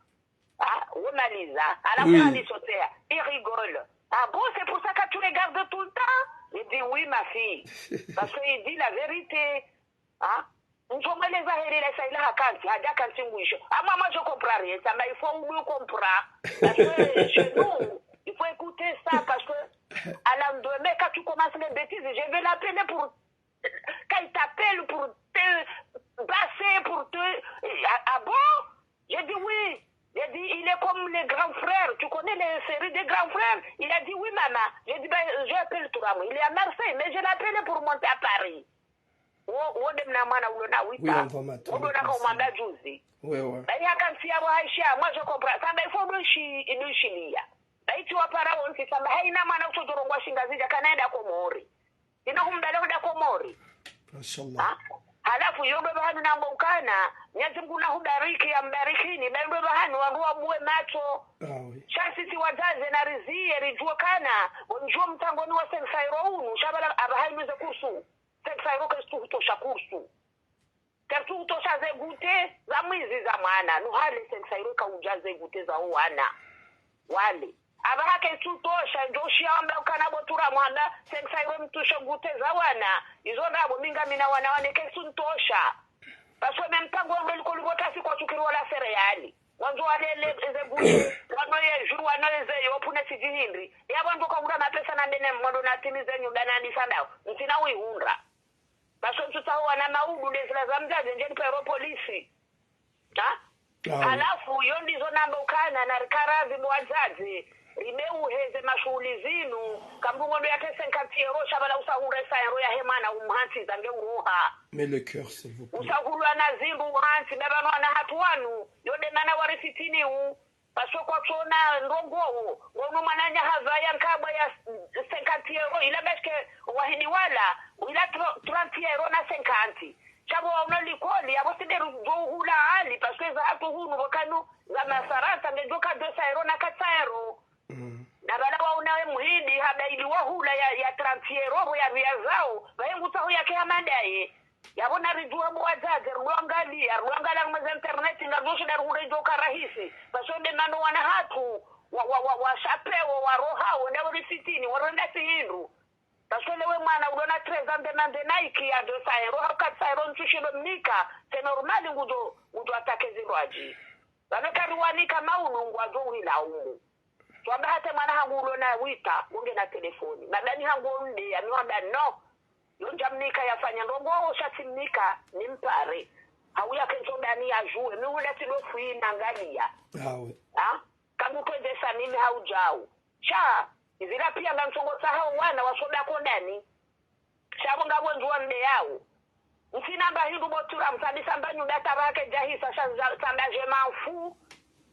Ah, oui, Malisa. À la fin, il sautait. Il rigole. Ah bon, c'est pour ça que tu regardes tout le temps? Je dis oui, ma fille. Parce qu'il dit la vérité. Hein? Ntsomweleza heri la sa ila hakantsi, hadja kantsi ngwisho. Ah, moi, moi, je comprends rien. Ça, mais il faut nous comprendre. Parce que chez nous, il faut écouter ça. Parce que à l'endemain, quand tu commences les bêtises, je vais l'appeler pour Quand il t'appelle pour te basser, pour te... Ah, ah bon? J'ai dit oui. J'ai dit, il est comme les grands frères. Tu connais les séries des grands frères? Il a dit oui, maman. J'ai dit, ben, j'appelle Turam. Il est à Marseille, mais je l'appelle pour monter à Paris. Wo, wo nde mna mwana ulo na wita. Oui, on va m'attendre. Ulo na kaumwamba juzi. Oui, oui. Bayi hakantsi yapvo haisha, moi je comprends. Samba ifo ndo ishi, ndo ishiliya. Bayi tsi wapara wontsi, samba haina mwana utsodjorongwa shingazidja kana enda Komori. Ina humbele hunda Komori. Mashallah. Ha? Halafu yo ndo pvahanu nambe ukana, Mnyezi Mngu nahubariki, yambarikini, bendwe pvahanu wandru wabuwe matso. Ah oui. Sha sisi wadzadze nariziye, ridjuwe kana, wondjo mtsangoni wa cinq cents euros unu, sha pvala apvaha inu ze kursu. Cinq cents euros kaitsu hutosha kursu. Kaitsu hutosha ze gute, za mwizi za mwana. Nuhale cinq cents euros kaudja ze gute za owana. Wale. Apvaha kaitsu tosha, ndjo shiya wamba ukana bo Turamu hamba, cinq cents euros mtsushe gute za wana. Izo ndrabo mi ngamina wana wane kaitsu ntosha. Parce que même mpango wangu elikoli pvo tasi kwatsukiri wala sereali. Wandzo walele eze gute, wano ye ju, wano eze yopu ne sidjihindri. Ya wandru kahundra mapesa na mbene mwando natimize nyumba na nisa ndawo. Ntsina uihundra. Parce que ntsutsaho wana maudu nde zila za mdzadze ndje nipve ro polisi. Ha? Ah oui. Halafu, yo ndizo namba ukana narikarazi bo wadzadze, ribe uheze mashuhuli zinu, kambu ngondo yake cinquante euros, sha pvala usahundra cent euros yahe mwana umhantsi zange uroha. Mais le cœur, s'il vous plaît. Usahulwa na zindru uhantsi, baba no wana hatru wanu, yo nde mana warifitini u, parce que kwatsona ndrongo wo, ngono mwananya hapvaya nkabwa ya cinquante euros, ila parce que wahidi wala, ila tro-, trente euros na cinquante. Sha pvo wauna likoli, yapvo tsi nde rudjo uhula hali, parce que za hatru hunu pvokanu, za mafarantsa, ngedjo ka deux cents euros na quatre cents euros. Mm. Na pvala wauna we muhidi, haba ili wahula ya, ya trente euros, pvo ya pviya zao, pvahe ngutsaho yake hama ndaye. Yapvo naridjuwe bo wadzadze, rudjuangaliya, rudjuangaliya mwe ze internet, ngaridjo shinda rihundre idjo ka rahisi. Parce que nde mana wana hatru, wa, wa, wa, wa shapewo, wa rohawo, ndawo rifitini, warenda tsi hindru. Parce que lewe mwana ulo na treize ans nde na nde Nike ya deux cents euros, hau quatre cents euros ntsushindo mnika, c'est normal ngudjo, ngudjo attaquer zindru adji. Pvanu kariwanika maudu ngwadjo uhilaumu. Twamba hata mwana hangu ulo na wita, wonge na telefoni. Madani hangu onde, yami wamba no. Yo ndja mnika yafanya ndrongo wo sha tsi mnika, nimpare. Hau yake ntsondani ya juwe, mi ula tsi ndo fwi nangaliya. Ah oui. Ha? Kamu twendesa mimi hau djau. Sha, izila piya nga ntsongo tsaha wana wasonda kondani. Sha pvo ngapvo ndjuwa mbe yawo. Ntsina mba hindru bo Turamu, tsamisa mba nyumba taba hake djahisa, sha nza-, tsamba je m'en fous.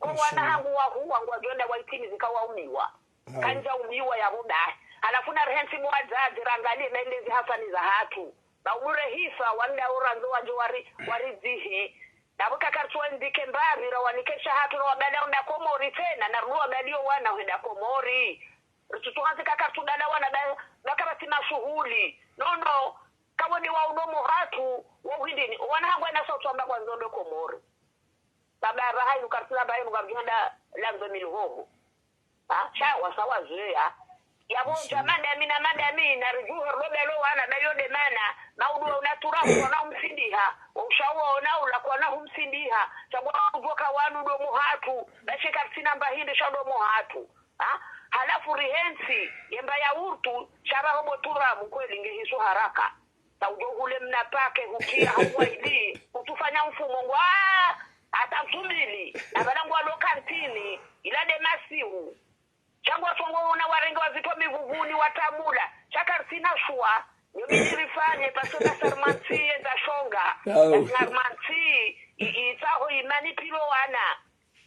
Ko wana hangu wahuwa, ngwadjo enda waitimizi kawaumiwa. Ah. Kandja umiwa yapvo bahi. Halafu narihentsi bo wadzadze, rangaliye mendezi hasani za hatru. Ba umure hifa, wanda orandzo wadjo wari, waridzihe. Napvo kakaritsu wendike mbapvi, rawanike sha hatru, rawabala wenda Komori tsena, narudi wabaliyo wana wenda Komori. Ritsutsu hanzi kakaritsu bala wana ba, ba kapvatsi mashuhuli. No, no, kawo ni wa uno muhatru, wo hindrini. Wana hangu wana sa utsamba kwandzo ndo Komori. Baba, baba hainu karitsu na baba hainu karitsu handa landzo milihoho. Ha, sha wasa wazoweya. Yapvo ndja madami na madami, naridjuhe rilo belo wana, ba yo nde mana, maudu wa una Turamu kwana humsindiha, wa ushawo wa una ula kwana humsindiha, sha pvo udjuwa ka wanu ndo muhatru, ba she karitsina mba hindri sha ndo muhatru. Ha? Halafu rihentsi, yemba ya urtu, sha pvaho bo Turamu kweli nge hisu haraka. Sa udjo hule mna pake, hukia, hauwa ili, utsufanya mfumo ngwa, hata mfumbili, na pvala ngwalo kantini, ila nde masihu. Sha ngwa tsongo una warenge wazitwa mivuvuni, watamula. Sha karitsina shuwa, yo mi nirifanye, parce que na sarmantsi yendza shonga. Au. Na sarmantsi, i, i, tsaho imani pilo wana.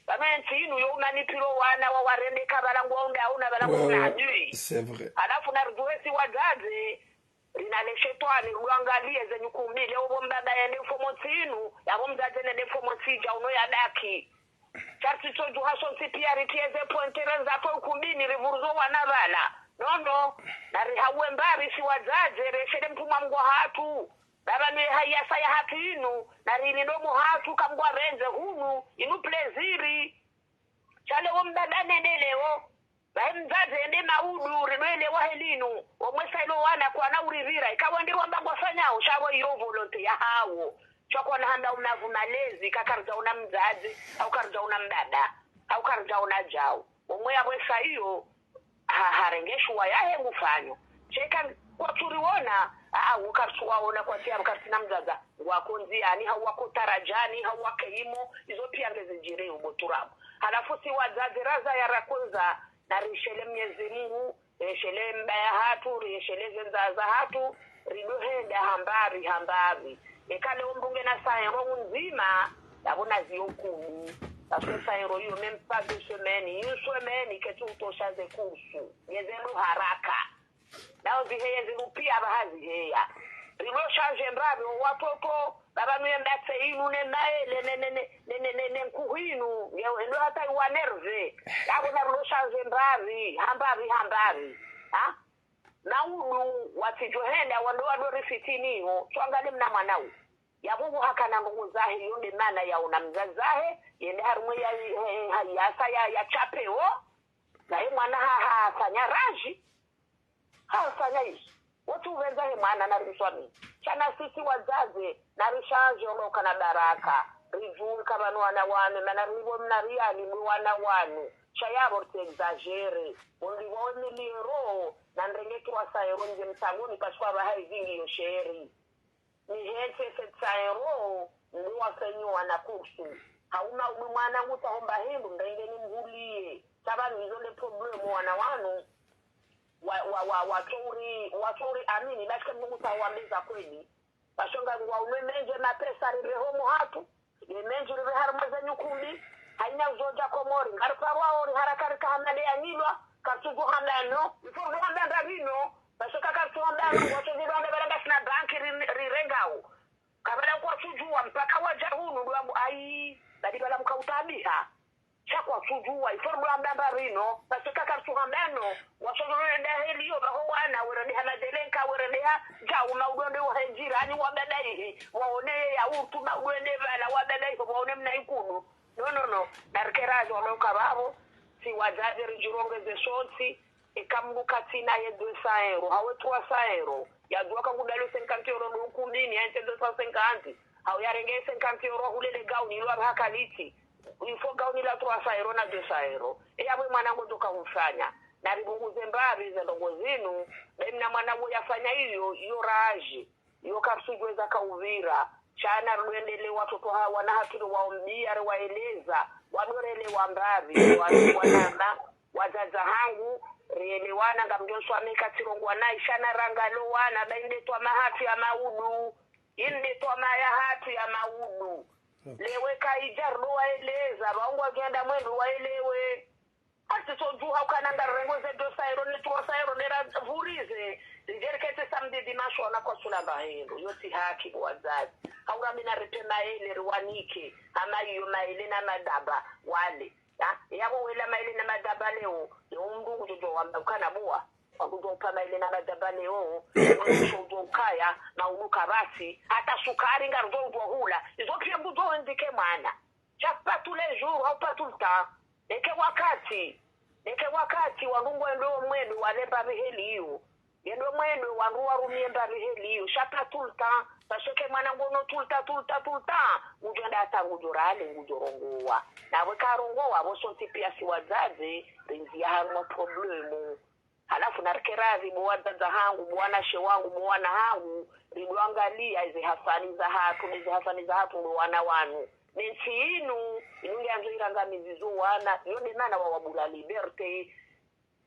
Pvanu entsi inu yo umani pilo wana, wa warende ka pvala ngwa unda, una pvala ngwa una Ouais, ouais, adui. c'est vrai. Halafu naridjuhe si wadzadze, rina le shetwani, rwangaliye ze nyukumbi, leo pvo mbaba yende mfumo ntsi inu, yapvo mdzadze nende mfumo ntsi idja uno yadaki. Sha ritsodjuha sontsi piya ritiye ze points, rendza pvo ukumbini, rivuruzo wana pvala. No, no, narihauwe mbapvi si wadzadze, reshele mtrumwa Mngu hatru. Baba nuye hayasa ya hatru inu, narilinde muhatru kamgwa rendze hunu, inu plaisir. Sha leo mbaba nende leo, bahi mdzadze ende maudu, ridwele wahe linu, omwesa ilo wana kwana urivira, ikawa ndi wamba ngwafanyao, sha pvo iyo volonté yahawo. Sha kwana handa unavu malezi, ka karidja una mdzadze, hau karidja una mbaba, hau karidja una djau. Omwe yapvo esa iyo, ha, harenge shuwa yahe ngufanyo. Sheka kwatsu riwona, aa, ukaritsu waona kwatsi ya, ukaritsina mdzadze, wako ndziyani, hau wako taradjani, hau wake imo, izo piya ngezidjiri ubo Turamu. Halafu si wadzadze razaya rakondza, narishele Mnyezi Mngu, rishele mbaya hatru, rishele ze ndzaya za hatru, rido henda hambapvi, hambapvi. Eka leo mndru ngena cent euros ndzima, yapvo naziyo kumi. Parce que cent euros iyo, même pas deux semaines, une semaine, ketsu utosha ze kursu. Ngeze ndo haraka. Nao ziheye zinu piya pvaha ziheya. Rido shanje mbapvi, o watoto, Baba nuye mbatse inu ne maele ne ne ne ne ne ne ne nkuhu inu. Nge endo hata iwa nerve. Yabo na rudo changer mbapvi, ha mbapvi, ha mbapvi. Ha? Na udu watsidjo henda wando wado rifitini ho. Twangalie mna mwana u. Yabo ngu hakana ndrongo zahe, yo nde mana yaona mdzadze zahe, yende harumwa ya, ya, ya, ya, ya chapeo. Na ye mwana ha, ha, hafanya raji. Hafanya ishi. Wontsi upvendza he mwana na rimswami. Sha na sisi wadzadze, na rishandze ono kana baraka. Ridjuwe ka pvanu wana wanu, mana riwo mna riali mwe wana wanu. Sha yabo ritsi exagérer. Ondi wawe miliero, na nirenge trois cents euros nje mtsangoni, parce que apvaha izingi yo sheri. Ni hentsi sept cents euros, ndo wafenyo wana kursu. Hauma ubi mwana ngutsaho mba hindru, ndenge nimvulie. Sha pvanu izo nde problème wana wanu. Wa, wa, wa, watsouri, watsouri amini, parce que Mungu sa wambeza kweli. Parce que ngwa unwe mendje mapesa rire homo hatru. Ye mendje rire harumwa ze nyukumbi. Haina uzo dja Komori. Ngari parwa ori haraka rika hama nde ya nyilwa. Kartsudju hamba no. Ifo uzo hamba nda rino. Parce que kartsu hamba no. Ngwatso zidjo hamba pvala ngasina banki ri, rirengao. Kabla kwatsudjuwa mpaka wadja hunu ndo wambo ayi. Badi pvala mka utabiha. Sha kwatsudjuwa, ifo ndo wamba mba rino, parce que kartsu hamba no, ngwatso djo enda heli yo, pvaho wana, werendeha madélinquants, werendeha djau, ma udo nde wahe djirani, wabadaihi, waone ye ya utru, ma udo nde pvala, wabadaihi, waone mna ikunu. Non, non, non, na rikerazi walo ka pvapvo, si wadzadze ridjirongeze sontsi, eka mndru katsina ye deux cents euros, hawe trois cents euros, yadjuwa ka ngudalo cinquante euros ndo ukumbini, ya ntse deux cent cinquante, hau yarenge cinquante euros, hulele gauni, ilo apvaha kaliti, il faut gauni la trois cents euros na deux cents euros. E yapvo mwana ngodjo ka ufanya. Na ripvunguze mbapvi ze ndrongo zinu, be mna mwana uwo yafanya iyo, iyo raji. Iyo kartsudjuwa eza ka upvira. Sha na rudwendelee watoto ha, wana hatru riwaombiya, riwaeleza. Wadorelewa mbapvi, wa, wanama, wadzadze hangu, rielewana ngamdjo nswami katsirongowa nayi, sha na rangalo wana, ba inde twama hatru ya maudu. Inde twama ya hatru ya maudu. Lewo kaidja rudo waeleza, pvao ngwadjo enda mwendo waelewe. Kartsudjuha ukana ngarirengo ze deux cents euros ne trois cents euros ne rapvurize. Ndjerikete samedi dimanche wana kwatsula mba hindru. Yo tsi haki bo wadzadze. Haurambina ripve maele riwanike. Hama iyo maele na madaba. Wale. Ha? Yapvo wela maele na madaba leo. Yo mndru ngudjo wamba ukana buwa. Ngudjo upva maele na madaba leo. Ngudjo ukaya. Maudu kapvatsi. Hata sukari ngarudjo udjo hula. Izo piya ngudjo wendike mwana. Sha pas tous les jours, hau pas tout le temps. Neke wakati. Neke wakati, wandru ngwendo mwendo, wale mbapvi heli iyo. Ngendo mwendo, wandru warumie mbapvi heli iyo. Sha pas tout le temps. Parce que mwana ngono tout le temps, tout le temps, tout le temps. Ngudjo enda hata ngudjo rale, ngudjo rongowa. Na pvwe karongowa, pvo sontsi piya si wadzadze, rindziya harumwa problème. Halafu na rikerazi, bo wadzadze hangu, bo wanashe wangu, bo wana hangu, ridwangaliya eze hasani za hatru, eze hasani za hatru ndo wana wanu. Ne ntsi inu, inu ngiyandzo irangamizizo wana, iyo nde mana wawabula liberté.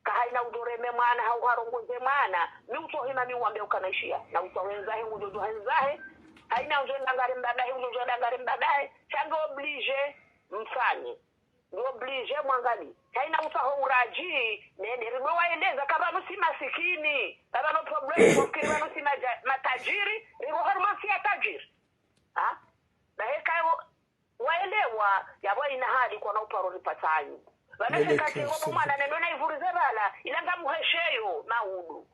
Kahaina udjo reme mwana, hau harongoze mwana, mi utso hima mi uwambe ukana ishiya, na utso wendzahe, ngudjo djo hendzahe, haina udjo enda ngari mbadahe, ngudjo djo enda ngari mbadahe, sha nge obligé, mfanye. Nge obligé mwangaliye. Kaina utsaho uraji, nende rido waeleza ka pvanu si masikini. Ka pvanu problème, mwafikiri pvanu si maja-, matajiri, rido harumwa si ya tajiri. Ha? Na heka yo, waelewa, yapvo ina hali kwana uparo ripatsayo. Pvanu heka tengo mwana nendo na ivurize pvala, ila ngamuhesheyo, maudu.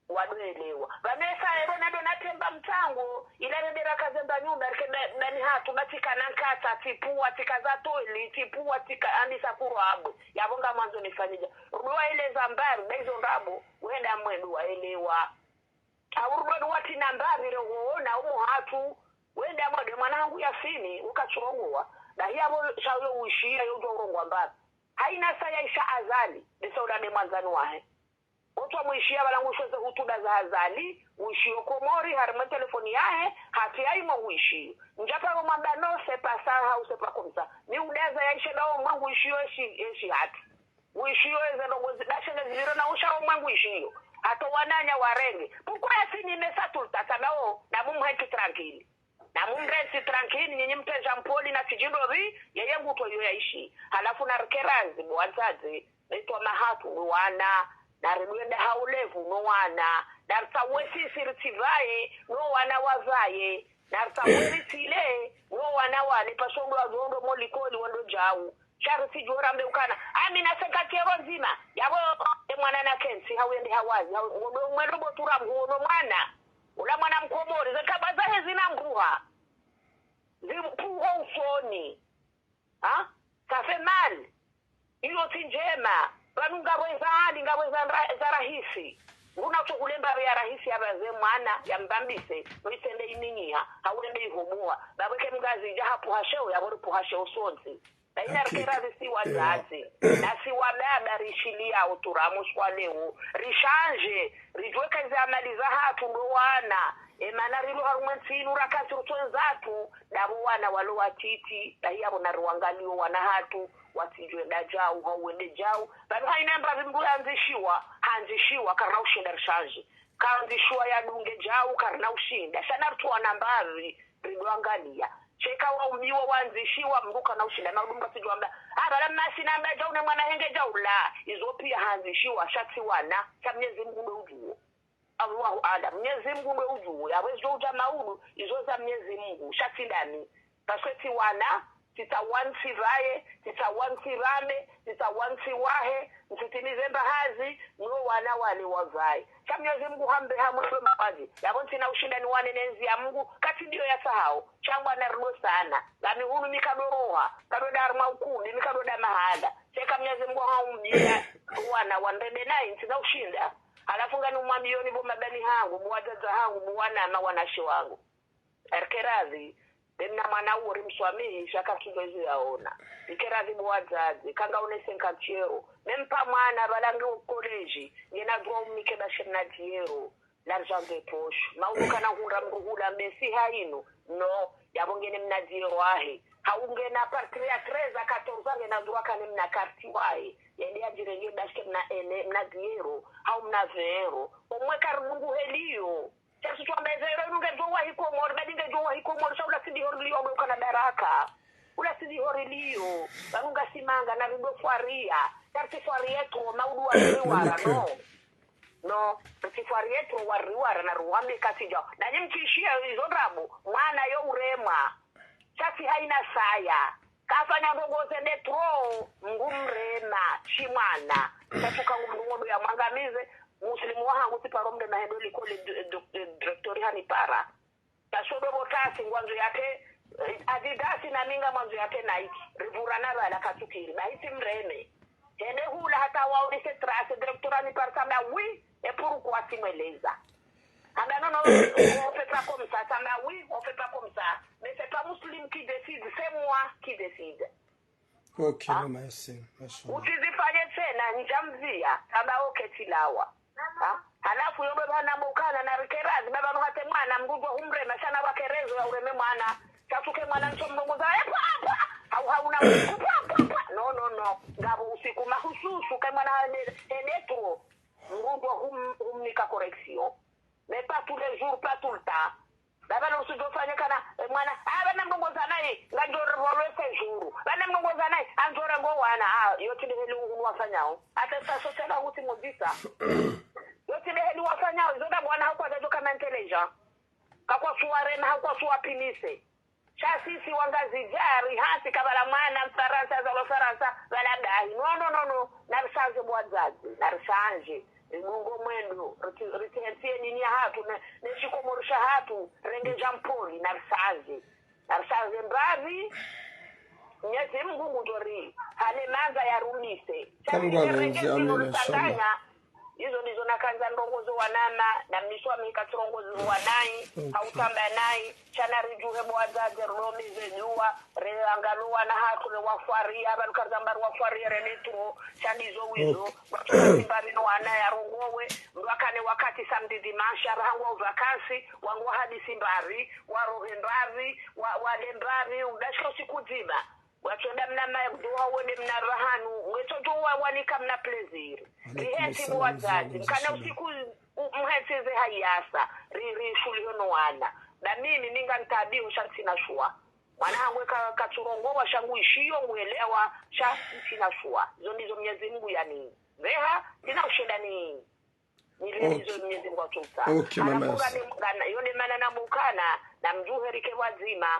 Wadoelewa. Pvanu esa ero nado natemba mtsango, ila nende rakazemba nyumba, rike ba-, bani hatru, ba tsika na nkasa, tsipuwa, tsika za toli, tsipuwa, tsika andisa kuro abwe. Yapvo ngamwandzo nifanyidja. Rudo waeleza mbapvi, ba izo ndrabo, wenda mwendo waelewa. Au rudo watsina mbapvi, rewo, na umo hatru, wenda mwendo mwana hangu yafini, ukatsurongowa. Dahi yapvo, sha uyo uishiya, yo udjo urongowa mbapvi. Haina saya isha Azali, besa uda ne mwandzani wahe. Otswa mwishiya pvala ngushoze hutuba za Azali, wishiyo Komori, harimwa telefoni yahe, hati yaimo wishiyo. Ndjaparo mwamba no, c'est pas ça, hau c'est pas comme ça. Mi udaza yaishe dawo mwangu wishiyo eshi, eshi hati. Wishiyo eze ndrongo zi-, dashe ne ziviro na usha wo mwangu wishiyo. Hato wananya warenge. Pourquoi yasini mesa tout le temps, sa dawo, na mumhenti tranquille. Na mumrentsi tranquille, nyinyi mtedja mpoli na tsidjindopvi, yeye ngutso iyo yaishi. Halafu na rikerazi, bo wadzadze, betwa mahatru no wana, na ridwenda haulevu no wana, na ritsawe sisi ritsivaye, no wana wavaye. Narisa mweri tsile, wo wana wale, pasho ndo wadjo ndo mo likoli wandro djau. Sha ritsidjo rambe ukana, amina cinquante euros ndzima. Yapvo, e mwana na kentsi, hawende hawazi, hawe, ngondo mwendo bo Turamu, ngono mwana. Ula mwana Mkomori, ze kaba zahe zina mbuha. Zimpuho usoni. Ha? Ça fait mal. Iyo tsi ndjema. Pvanu ngapvo eza hali, ngapvo eza nra-, eza rahisi. Nguna utso kulemba ya rahisi ya baze mwana, ya mbambise, no itsende iningiha, hawende ihomowa. Bapvo ke Mngazidja hapvuha sheo, yapvo ripvuha sheo sontsi. Na ina rikera risi wadzadze. Na si wababa rishiliya o Turamu shwa leo. Rishanje, ridjuwe ka eze amali zahatru ndo wana. E mana rilo harumwa entsi inu rakantsi rutso ndzatru, ndapvo wana walo watiti, bahi yapvo nariwangaliyo wana hatru, watsidjwe nda djau, hawende djau. Pvanu haina mbapvi mndru yandzishiwa, handzishiwa, karina ushinda rishanje. Kandzishiwa yadunge djau, karina ushinda. Sha naritsu wana mbapvi, ridwangaliya. Sheka waumiwa wandzishiwa, mndru kana ushinda, na udunga tsidjwamba. Ah, bala masi namba djau ne mwana henge djau la. Izo piya handzishiwa, sha tsi wana, sha Mnyezi Mungu ndo udjuwo. Allahu aalam. Mnyezi Mungu ndo udjuwo. Yapvo ezo udja maudu, izo za Mnyezi Mungu. Sha tsi ndami. Parce que tsi wana, tsitsaha ntsi pvaye, tsitsaha ntsi pvambe, tsitsaha ntsi wahe, ntsitimize mbahazi, no wana wale wapvaye. Sha Mnyezi Mungu hambe hamwe mbahazi. Yapvo ntsina ushinda niwane ne ndziya Mungu, katsi ndiyo ya sahao. Sha ngwa narilo sana. Ngami hunu mi kadoroha, kadoda harumwa ukumbi, mi kadoda mahala. Sheka Mnyezi Mungu haumbiya, wana wandrebe nayi, ntsina ushinda. Halafu ngani umwambiyoni bo mabani hangu, bo wadzadze hangu, bo wanama wanashe wangu. Rikera zi, be mna mwana uwo rimswamihi, sha katsudjo izo yaona. Rikera zi bo wadzadze, kanga une cinquante euros. Mempva mwana, bala nge o collège, ngena droit umnike bashe mna dix euros. L'argent de poche. Maudu kana hundra mndru hula mbe si ha inu. No, yapvo ngena mna dix euros ahe. Hau ngena à partir ya treize à quatorze ans ngena droit kane mna carte wahe. Yende yadjirenge bashe mna ene, mna dix euros. Hau mna vingt euros. Omwe kari Mungu heliyo. Sha ritsu wamba eze euro inu ngedjo wahi Komori, badi ngedjo wahi Komori, sha ula tsi ndiho riliyo, ula ukana baraka. Ula tsi ndiho riliyo, pvanu ngasi manga na rido fwariya. Sha ritsi fwariya tu, maudu wa riwara, no. No, ritsi fwariya tu wa riwara na ruwambe katsi djau. Na nyi mtsishiya izo ndrabo, mwana yo uremwa. Sha tsi haina saya. Kafanya ndrongo zende trop, ngumrema, shi mwana. Sha tsuka ngumndru ngondo ya mwangamize, Muslimu wahangu tsiparo mrema hendo likoli d-, d-, d-, directeur hanipara. Tashodo botasi ngwandzo yake, eh, Adidas na mi ngamwandzo yake Nike. Ripvurana bala katsukiri. Bahi tsimreme. Hende hula hata waonese trace, directeur hanipara samba oui, et pourquoi tsimweleza. Ah ben non, non, on fait pas comme ça. Samba oui, on fait pas comme ça. Mais c'est pas Muslim qui décide, c'est moi qui décide. Ok, ah, mama Yasin, mashallah. Utsizifanye tsena, ndjamviya, samba ok tsilawa. Ah, halafu yobe bana mukana na rikera zi, baba nuhate mwana, mndru udjo humrema, sha na wakerezo ya ureme mwana. Sha tsuke mwana ntso mlongoza, eh, pwa, pwa. Hau, hau na, pwa, pwa, pwa. No, no, no. Ngapvo usiku mahususu, ke mwana hende, hende tu. Mndru udjo hum-, humnika correction. Mais pas tous les jours, pas tout le temps. Baba no usudjo fanya kana, eh, mwana, ah, bana mlongoza nayi, ngandjo revolwe séjour. Bana mlongoza nayi, andjo rengo wana, ah, yo tsi ndeheli unu wafanyao. Attestation tsena kuti muzisa. Yo tsi ndeheli wafanyao, izo nda mwana hau kwadjadjo kana intelligent. Kakwa suwa rema, hau kwa suwa pimise. Sha sisi wangazidja, rihantsi kabala mwana Mfarantsa, zalwa Farantsa, bala dahi. No, no, no, no. Narisanje bo wadzadze, narisanje. Ridungo mwendo, riti-, ritihentsiye dini yahatru, ne, ne shikomori shahatru, renge dja mpoli, narisanje. Narisanje mbapvi, Mnyezi Mungu ngudjo ri, hale mandza yarumise. Sha sisi renge dinu risanganya, izo ndizo nakandza ndrongozo wanama, na mniswamihi katsirongozo wanayi, hau tsamba nayi, sha naridjuhe bo wadzadze, rilomeze dua, reangalo wana hatru, rewafwariya, banu karidza mba riwafwariye, rene tro, sha ndizo wizo, watsuka mbapvi no wana yarongowe, mndru akane wakati samedi dimanche, apvaha ngwao vacances, wangu wahadisi mbapvi, warohe mbapvi, wa-, wale mbapvi, udashika usiku dzima. Watsonda mna maye kudoha wende mna rahanu, ngwetso djo wa-, wanika mna plaisir. Rihetsi bo wadzadze, mkana usiku u-, mhetsi ze hayasa, ri-, rishuliho no wana. Na mimi, mi ngantabiho sha ntsina shuwa. Mwana hangu ka-, katsurongowa sha nguishiyo nguelewa sha ntsina shuwa. Zo ndizo Mnyezi Mungu yani. Veha, ntsina ushinda ni Nililizo Mnyezi Mungu atsusa. Ok, mama Yasin. Halafu ngani mkana, yo nde mana na mukana, Na mdjuhe rike wadzima,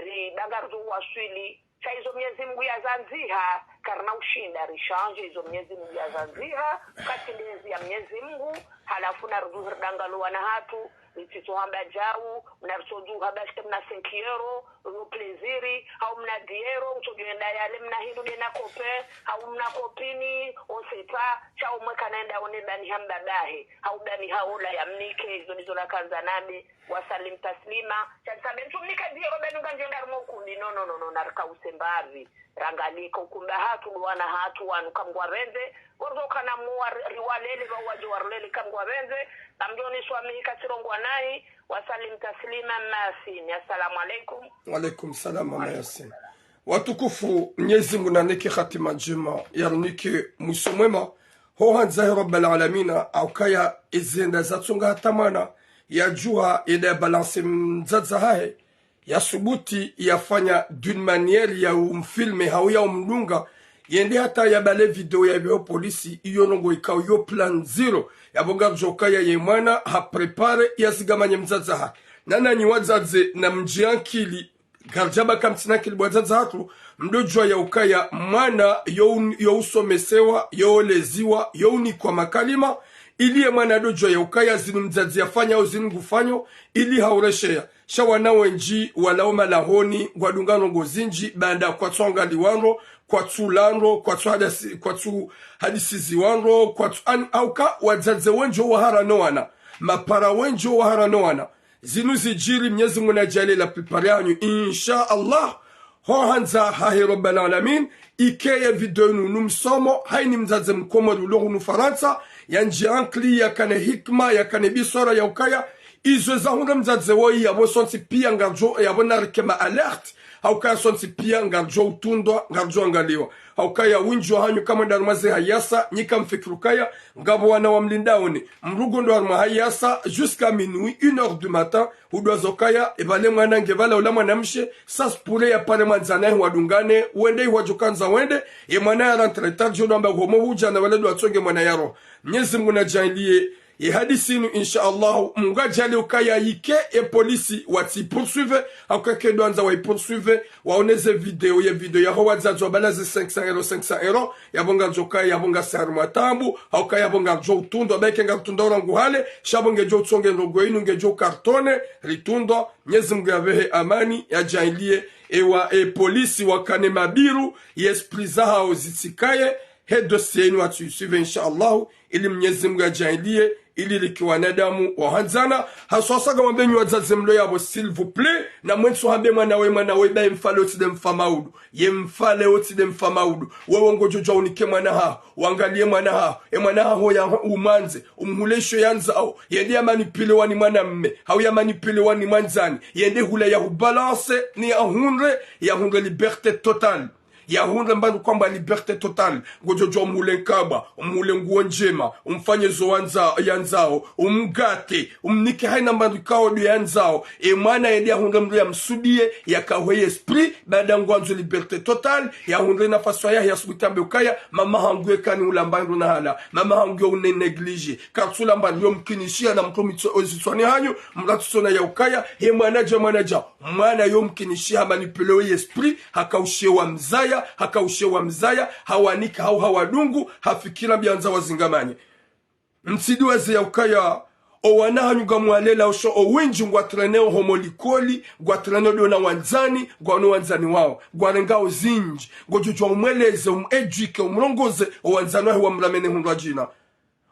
ri banga ridjo waswili. Sha izo Mnyezi Mungu yazandziha, karina ushinda rishanje izo Mnyezi Mungu yazandziha, kati ndezi ya Mnyezi Mungu, halafu na ridjuhe ridangalo wana hatru, ritsitso hamba djau, na ritsodjuha bashite mna cinq euros, uyo plaisir, hau mna dix euros, utsodjo enda yale mna hindru de na copain, hau mna copine, on sait pas, sha umwe kana enda one bani ha mbabahe, hau bani ha ola ya mnike, izo ndizo nakandza nambe, wasalim taslima, sha tsabe ntsumnike dix euros benu ngandjo enda harumwa ukumbi, no, no, no, no, na rikause mbapvi, rangalika ukumbi hatru, wana hatru, wanu kamngwa pvendze, ngorzo kana muwa ri-, riwalele, ba wadjo warilele kamngwa pvendze, kamdjo niswamihi katsirongwa nayi, wasalim taslima, Mma Yasin. Assalamu alaikum. Wa alaikum salam, Mama Yasin. Watukufu, Mnyezi Mungu nanike hatima ndjema, yarinike mwiso mwema. Ho handza he Rabbal Alamina, haukaya ezenda zatsunga hata mwana, yadjuha, yende ya balance mdzadze hahe, yasubuti yafanya d'une manière ya umfilme, hau ya umdunga, yende hata yabale video yapvehe polisi, iyo ndrongoo ikao yo plan zéro, yapvo ngaridjo ukaya ye mwana, ha préparé, yazigamanye mdzadze hahe. Nananyi wadzadze namdjiankili, ngaridjamba kamtsina ankili bo wadzadze hatru, mdodjuwa ya ukaya mwana yo un-, yo usomesewa, yo oleziwa, yo unikwa makalima, ili ye mwana adodjuwa ya ukaya zinu mdzadze yafanya au zinu ngufanyo, ili hauresheya. Sha wana wendji walao malahoni, ngwadunga ndrongoo zindji, baanda kwatsu angaliwa ndro, kwatsu la ndro, kwatsu hadasi-, kwatsu hadisiziwa ndro, kwatsu an-, hauka wadzadze wendji wo wahara no wana, mapara wendji wo wahara no wana. Zinu zidjiri, Mnyezi Mungu nadjaanlie la plupart yahanyu, insha Allah. Ho handza hahe Rabbal Alamin, ike ye video inu ni msomo, hayina mdzadze mkomori ulo hunu Farantsa, yandjiankili, yakane hikima, yakane biswara ya ukaya, izo zahundre mdzadze woyi, yapvo sontsi pia ngaridjo, yapvo narike ma alerte, haukaya sontsi pia ngaridjo utundwa, ngaridjo angaliwa. Haukaya wendji wahanyu kamwenda harumwa ze hayasa, nyi kamfikiri ukaya, ngapvo wana wamlindaoni. Mdru ngu ndo harumwa hayasa, jusqu'à minuit, une heure du matin, hudjuwa zo ukaya, epvale mwana nge pvala ula mwanamshe, ça se pourrait yapare mwandzani hahe wadungane, wende iwadjo kandza wende, ye mwana ya rentré tard, djo ndo amba homo hudja na wale ndo watsonge mwana yaro. Mnyezi Mungu nadjaanlie, ye hadisi inu, insha Allah, Mungu adjaanlie ukaya ike, e polisi watsi poursuivre, hauka ke ndo wandza wayi poursuivre, waone ze video, ye video yaho wadzadze wabala ze cinq cents euros, cinq cents euros, yapvo ngaridjo ukaya, yapvo ngasi harumwa taabu, hauka yapvo ngaridjo utundwa, ba ike ngaritundwa urangu hale, sha pvo ngedjo utsonge ndrongoo inu, ngedjo cartonné, ritundwa, Mnyezi Mungu yapvehe amani, yadjaanlie, ewa, e polisi wakane mabiru, ye esprit zahao zitsikaye, he dossier inu watsi suivre, insha Allah, ili Mnyezi Mungu yadjaanlie, ili rike wanadamu wa handzana, haswa sa ngamwambenyi wadzadze mlo yapvo, s'il vous plaît, namwentsi uhambe mwana we, mwana we, ba ye mfa le wo tsi nde mfa maudu, ye mfa le wo tsi nde mfa maudu, wewe ngodjo djuwa unike mwana haho, wangalie mwana haho, e mwana haho ya umwandze, umhule isho yandzao, yende ya manipulewa ni mwanamme, hau ya manipulewa ni mwandzani, yende hula ya hubalance, ni yahundre, yahundre liberté totale. Yahundre mbandru kwamba liberté totale. Ngodjo djuwa umhule nkabwa, umhule nguo ndjema, umfanye zo wandza-, yandzao, umgate, umnike hayina mbandru ikao ndo yandzao. E mwana yende yahundre mdru yamsudie, yakahwe ye esprit, baanda ngwandzo liberté totale, yahundre nafasi yahe yasubuti yambe ukaya, mama hangu yeka ni ula mbandru na hala, mama hangu yo une négligé, kartsu ula mbandru yo mkinishiha na mdru mitso ozitswani hanyu, mratsu tsona ya ukaya, he mwana dja, mwana dja. Mwana yo mkinishiha, manipulewe ye esprit, haka ushiye wa mzaya, haka ushiye wa mzaya, hawanika hau hawadungu, hafikira mbi yandza wazingamanye. Mtsidiwaze ya ukaya, o wana hanyu ngamwalela osho o wendji ngwa traîner o homo likoli, ngwa traîner o ndo na wandzani, ngwa no wandzani wao, ngwa renga o zindji, ngodjo djuwa umweleze, um éduquer, umrongoze, o wandzani wahe wamramene hundrwa djina.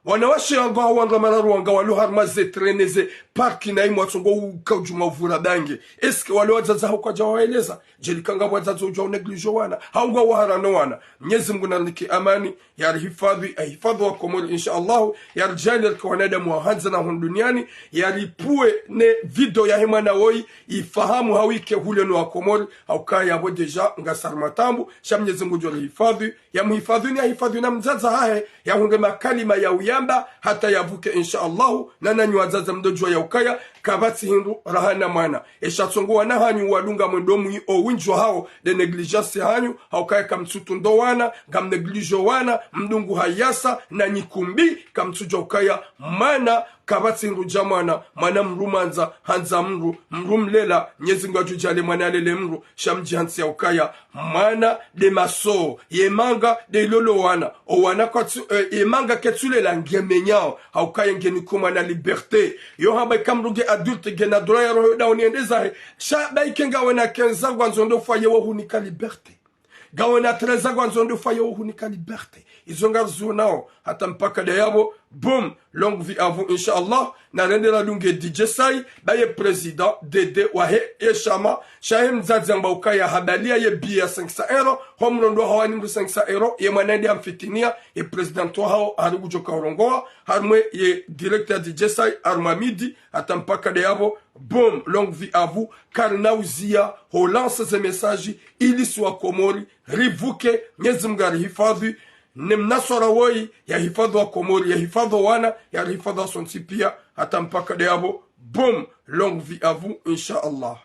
Wanawashe wanga hawandra mararu wanga walo harumwa ze traîner ze parking na imwe watsongo uka udjuma uvura bange. Est-ce que wale wadzadze hawo kwadja wawaeleza? Djeli kanga wadzadze udjuwa unégligé wana. Hau ngwa wahara no wana. Mnyezi Mungu narinike amani, yarihifadhwi, ahifadhwi wa Komori, insha Allah, yaridjaanlie rike wanadamu wa handzana hunu duniani, yaripvuwe ne video yahe mwana woyi, ifahamu hau ike hule no wa Komori, hauka yapvo déjà ngasi harumwa taabu, sha Mnyezi Mungu djo rihifadhwi, yamhifadhwini, yahifadhwi na mdzadze hahe, yahundre makalima ya uyamba, hata yapvuke, insha Allahu, nananyi wadzadze mdodjuwa ya ukaya, kapvatsi hindru raha na mwana. Esha tsongo wana hanyu wadunga mwendo mwi owindji wahawo, nde négligence hanyu, haukaya kamtsutundo wana, ngamnégligé wana, mdungu hayasa, na nyikumbi, kamtsudja ukaya mwana, kapvatsi hindru dja mwana, mwana mdru mwandza, handza mdru, mdru mlela, Mnyezi Mngu adjudjaanlie mwana alele mdru, sha mdjihantsi ya ukaya mwana nde maso, ye manga nde ilolo wana, o wana kwatsu, eh, ye manga ketsulela ngemenyao, haukaya ngeniko mwana liberté. Yo hamba ika mdru nge adulte ngena droit ya roho dauni yende zahe, sha ba ike ngawena quinze ans ngwandzo ndo faye wo hunika liberté. Ngawena treize ans ngwandzo ndo faye wo hunika liberté. Izo ngazionao, hata mpaka nde yapvo, boum, longue vie à vous, Inch'Allah. Na rende radunge D J Sai, ba ye président, D D wahe, ye shama, sha ye mdzadze amba ukaya habalia ye billet ya cinq cents euros, ho mrondo hawa ni mdru cinq cents euros, ye mwana nde amfitinia, ye président wahawo, hari kudjoka urongoa, harimwe ye directeur D J Sai, harimwa midi, hata mpaka nde yapvo, boum, longue vie à vous, karina uzia, ho lance ze message, ili si wa Komori, rivuke, Mnyezi Mngu arihifadhwi, ne mnaswara woyi, yahifadhwi wa Komori, yahifadhwi wana, yarihifadhwi sontsi pia, hata mpaka nde yapvo, boum, longue vie à vous, Inch'Allah.